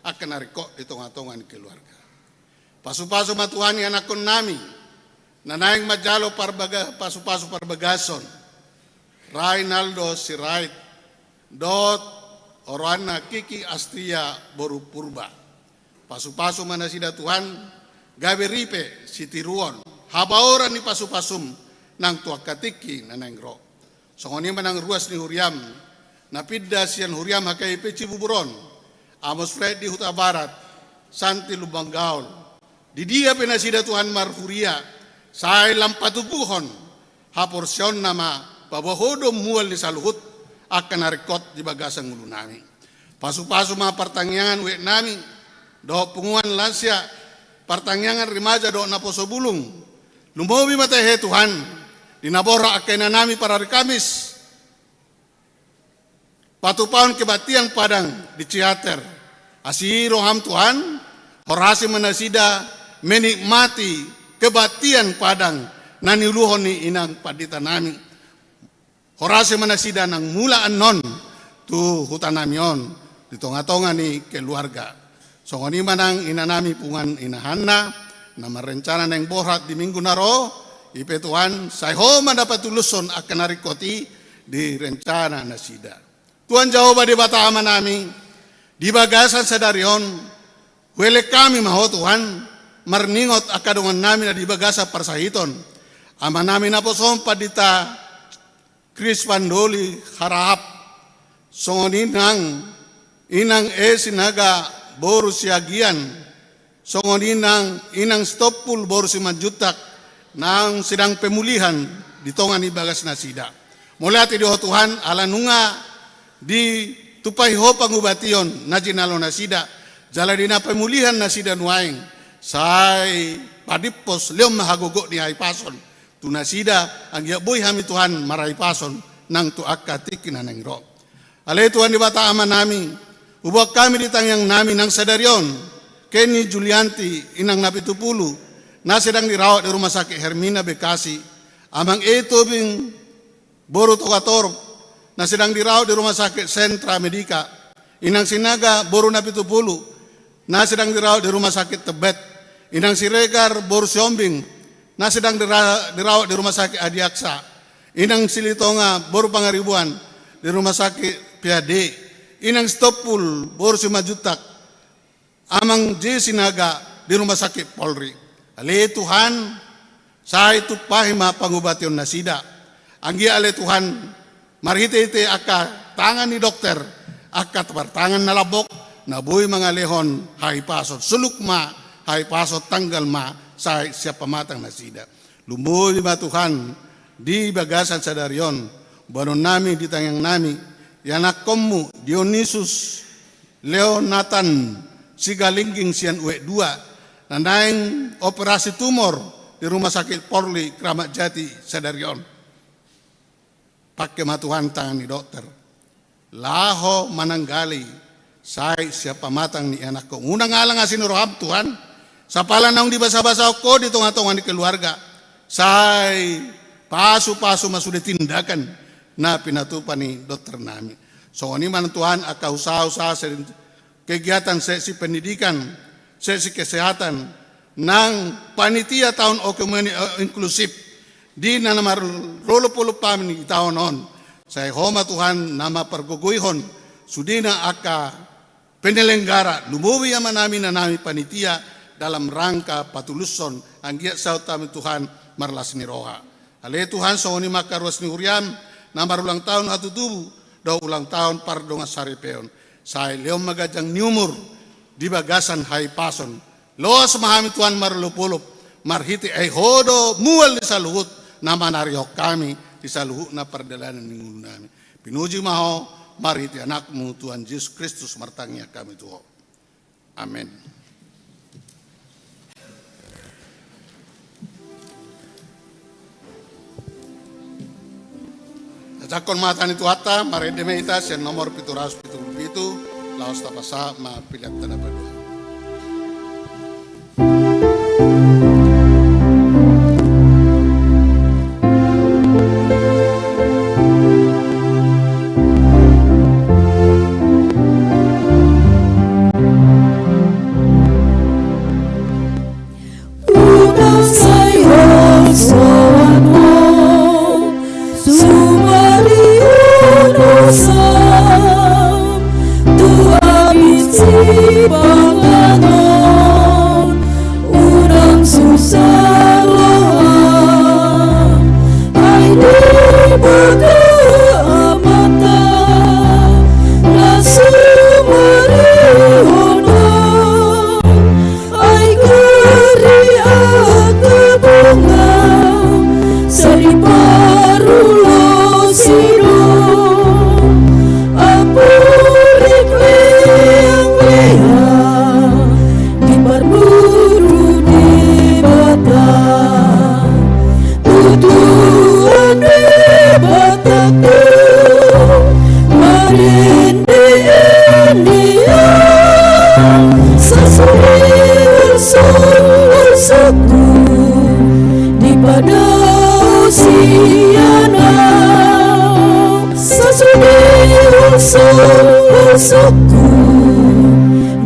angka na ringkot di tongatonga ni keluarga. Pasupasu ma Tuhan ianakkonnami na naeng manjalo parbaga-, pasupasu parbagason, Rainaldo Sirait dohot oroanna Kiki Astria boru Purba. Pasupasu ma nasida Tuhan, gabe ripe, sitiruon, habaoran ni pasupasum nang tu angka tingki na naeng ro. Songon i ma nang ruas ni huriam na pinda sian huriam H K I P Cibubur on, Amos Fred di Hutabarat, Santi Lumban Gaol. Di dia pe nasida Tuhan marhuria, sai lam patubuhon haporseaonna ma, paboa Ho do mual ni saluhut angka na ringkot di bagasan ngolunami. Pasupasu ma partangiangan ueknami dohot punguan lansia, partangiangan rimaja dohot naposo bulung. Lumobi ma tahe Tuhan di na borhat angka inanami parari Kamis, patupahon kebaktian Padang di Ciater. Asi roham Tuhan, horasi ma nasida menikmati kebaktian Padang na niuluhon ni inang panditanami. Horasi ma nasida nang mulak annon tu hutanami on di tongatonga ni keluarga. Songon i ma nang inanami punguan Ina Hanna na marrencana naeng borhat di minggu na ro, i pe Tuhan, sai Ho ma na patulushon angka na ringkot i di rencana nasida. Tuhan Jahowa Debata Amanami, di bagasan sadari on, huelek hami ma Ho Tuhan, marningot angka dongannami na di bagasan parsahiton. Amanami naposo on Pandita Kris Pandoli Harahap, songon i nang Inang E Sinaga boru Siagian, songon i nang Inang Sitompul boru Simanjuntak, naung sedang pemulihan di tonga ni bagas nasida. Mauliate di Ho Tuhan, ala nunga ditumpahi Ho pangubation na jinalo nasida, jala di na pemulihan nasida nuaeng, sai padimpos lehon ma hagogoon ni hahipason tu nasida, anggiat boi hami Tuhan marhahipason nang tu angka tingki na naeng ro. Ale Tuhan Debata Amanami, huboan hami di tangiangnami nang sadari on, Kenny Julianti, Inang Napitupulu, na sedang dirawat di Rumah Sakit Hermina Bekasi, Amang E Tobing boru Togatorop, na sedang dirawat di Rumah Sakit Sentra Medika, Inang Sinaga boru Napitupulu, na sedang dirawat di Rumah Sakit Tebet, Inang Siregar boru Siombing, na sedang dira-, dirawat di Rumah Sakit Adiaksa, Inang Silitonga boru Pangaribuan di Rumah Sakit P H D, Inang Sitompul boru Simanjuntak, Amang J Sinaga di Rumah Sakit Polri. Ale Tuhan, sai tumpahi ma pangubation nasida. Anggiat ale Tuhan, marhitehite angka tangan ni dokter, angka partangan na lambok, na boi mangalehon hahipason. Suluk ma hahipason, tanggal ma sai sian pamatang nasida. Lumobi ma Tuhan di bagasan sadari on, boanonnami di tangiangnami, ianakkonmu Dionisus Leonatan Sigalingging sian Uek dua, na naeng operasi tumor di Rumah Sakit Polri Kramat Jati sadari on. Pangke ma Tuhan tangan ni dokter laho mananggali sai sian pamatang ni ianakkon. Unang alang asi ni roham Tuhan, sapala naung dibasabasahon Ho di tongatonga ni keluarga, sai pasupasu ma sude tindakan na pinatupa ni dokternami. Songon i ma Tuhan angka usaha-usaha kegiatan seksi pendidikan, seksi kesehatan, nang panitia taon okumene, eh, inklusif di na marolopolop hami di taon on. Sai Ho ma Tuhan na mampargogoihon sudena angka penyelenggara, lumobi amanami inanami panitia dalam rangka patulushon, anggiat saut hami Tuhan marlas ni roha. Ale Tuhan, songon i ma angka ruas ni huriam na marulang taon hatutubu dohot ulang taon pardongansaripeon. Sai lehon ma ganjang ni umur di bagasan hahipason. Loas ma hami Tuhan marolopolop marhite ai Ho do mual ni saluhut na manarihon hami di saluhutna pardalanan ni ngolunami. Pinuji ma Ho marhite Anakmu Tuhan Jesus Kristus martangiang hami tu Ho. Amen. Jangkon ma hata ni Tuhanta, marende ma hita sian nomor pitu ratus pitu pulu pitu, laos tapasahat ma pelean na paduahon. Debata Amanta na sumarihon on, ai gari angka bonga sai diparulosi do. Ampurik leang-leang diparmudu Debata. Tu Tuhan Debatangku marende-ende au, sasude holso-, holsoku dipadao sian au, sasude holso-, holsoku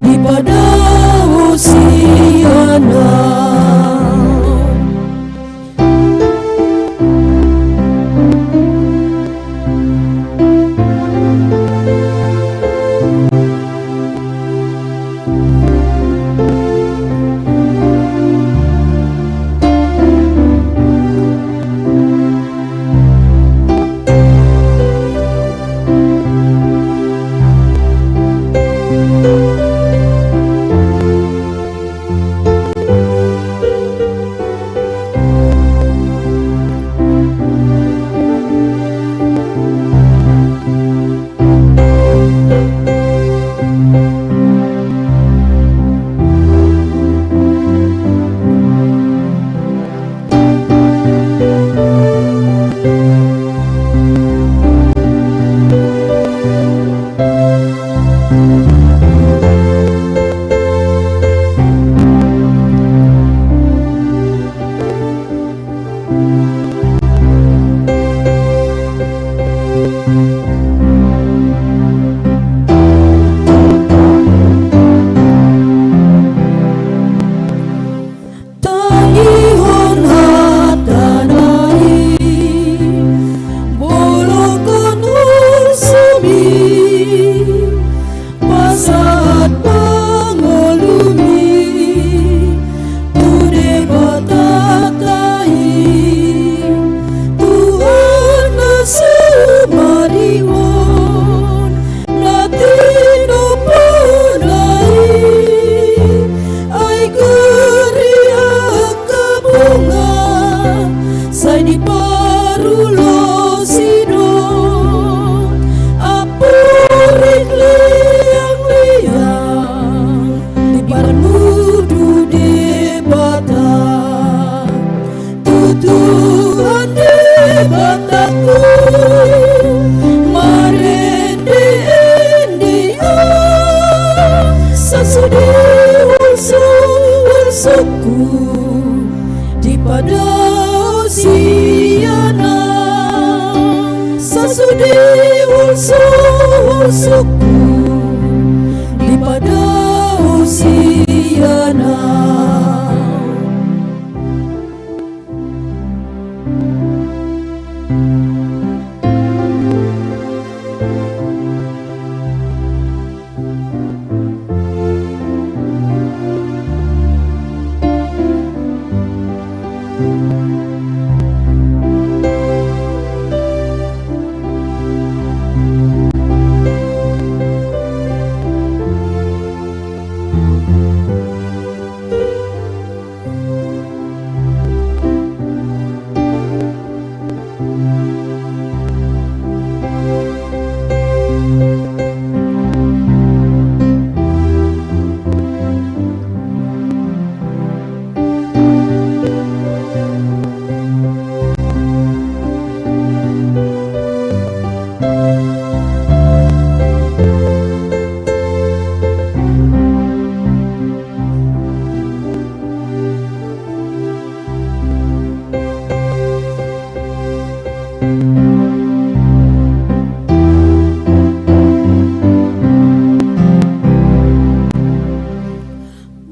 dipadao sian au. Tangihon hatana i, bolongkon holsomi, pasahat pangolumi tu Debatanta i, Tuhan na sumarihon na tinompona i, ai gari angka bonga sai diparulosi do. Ampurik leang-leang diparmudu Debata. Tu Tuhan Debatangku marende-ende au, sasude holso-, holsoku dipadao sian au, sasude holso-, holsoku dipadao sian au.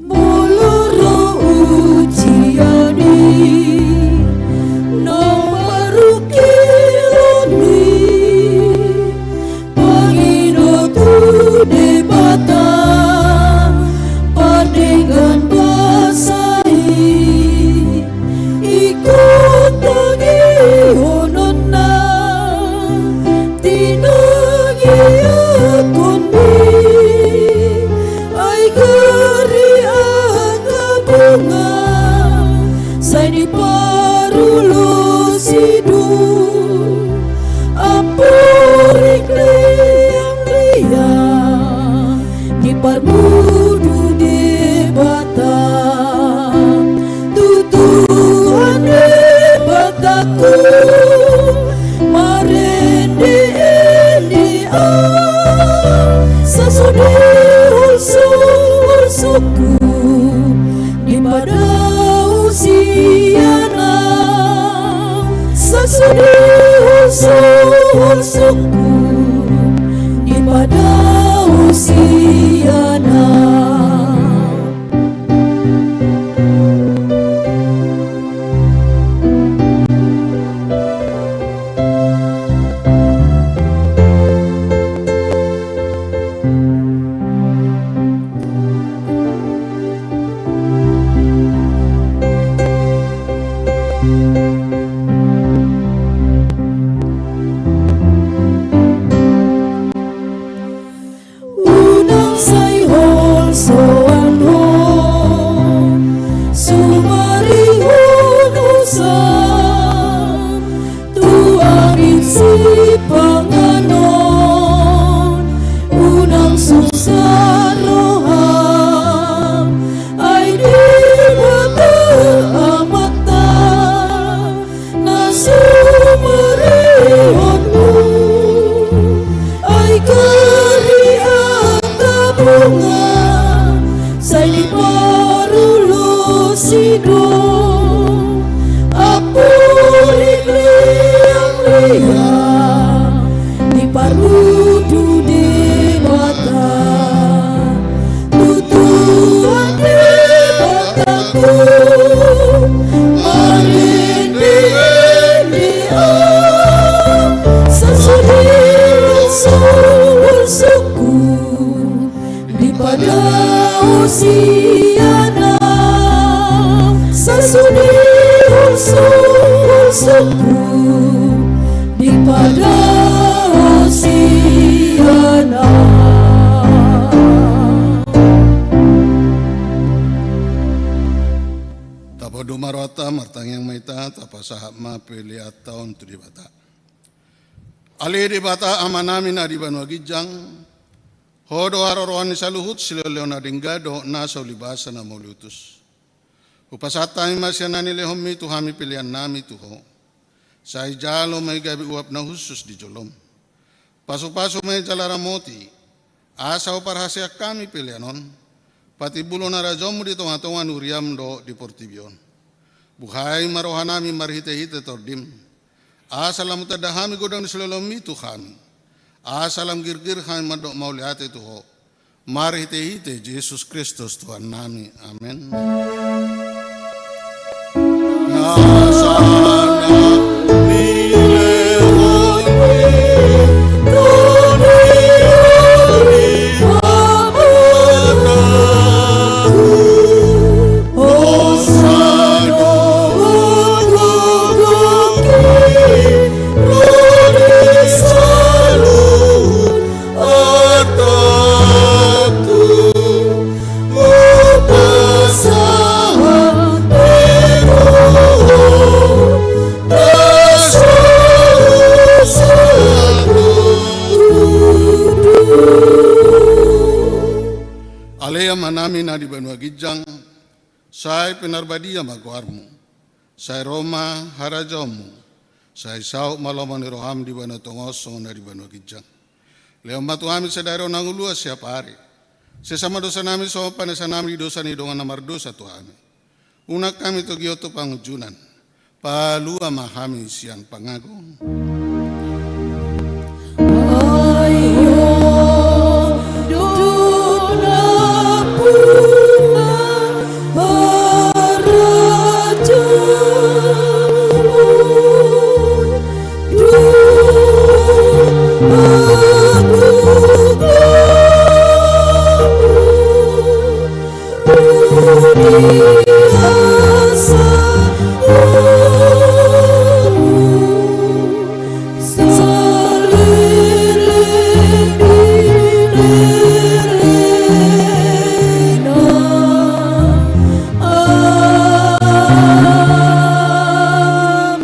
Molo ro ujian i, na parungkilon i, pangido tu Debata, pardenggan basa i, ingkon tangihonon Marende-ende ahu, sasude holso-holsoku dipadao sian ahu, sasude holso-holsoku dipadao sian ahu. Unang sai holsoan ho sumarihon hosam tu angin sipanganon. Unang susa roham, ai Debata Amanta na sumarihonmu. Ai gari angka bonga sai diparulosi do, ampurik liang-liang diparudu Debata. Tu Tuhan Debatangku marende-ende ahu, sasude holso-holsoku dipadao sian ahu, sasude holso-holsoku dipadao sian ahu. Tapaunduk ma rohanta, martangiang ma hita, tapasahat ma peleanta on tu Debata. Ale Debata Amanami na di banua ginjang, Ho do haroroan ni saluhut silehonlehon na denggan dohot nasa ulibasa na mauliutus. Hupasahat hami ma sian na nilehonmi tu hami peleannami tu Ho. Sai jalo ma i gabe uap na hushus di jolom. Pasupasu ma i jala ramoti, asa huparhaseang hami pelean on patimbulhon harajaonmu di tongatonga ni huriam dohot di portibi on. Buhai ma rohanami marhitehite Tondim, asa lam hutanda hami godang ni silehonlehonmi tu hami, asa lam girgir hami mandok mauliate tu Ho, marhitehite Jesus Kristus Tuhannami. Amen. Ale Amanami na di banua ginjang, sai pinarbadia ma goarmu. Sai ro ma harajaonmu. Sai saut ma lomo ni roham di banua tonga on songon na di banua ginjang. Lehon ma tu hami sadari on hangoluan siapari. Sesa ma dosanami songon panesanami di dosa ni dongan na mardosa tu hami. Unang hami togihon tu pangunjunan. Palua ma hami sian pangago. Ai Ho do nampuna harajaonmu, dung agogomu ro di hasangapon saleleng ni lelengna. Amen.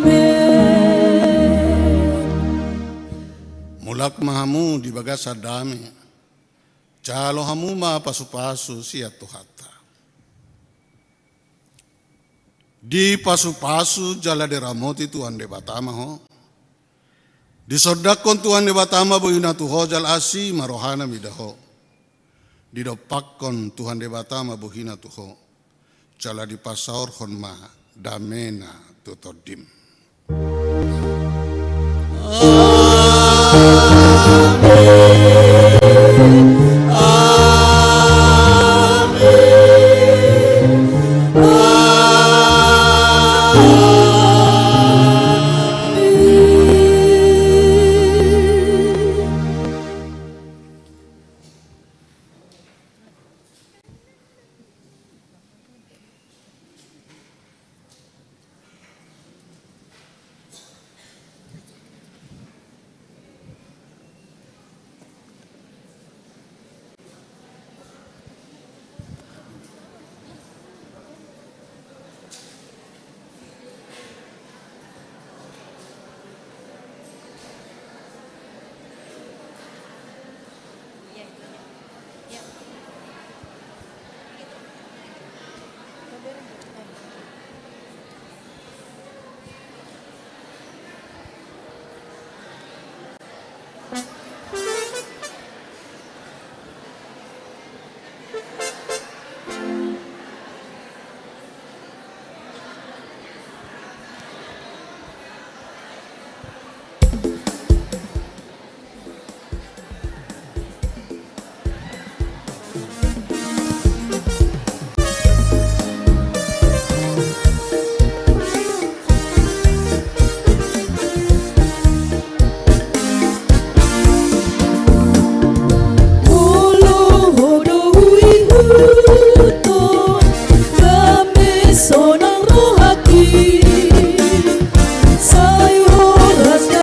Mulak ma hamu di bagasan dame. Jalo hamu ma pasupasu sian Tuhanta. Dipasupasu jala diramoti Tuhan Debata ma ho. Disondangkon Tuhan Debata ma bohina tu ho jala asi ma rohana mida ho. Didompakkon Tuhan Debata ma bohina tu ho. Jala dipasaorhon ma damena tu tondim.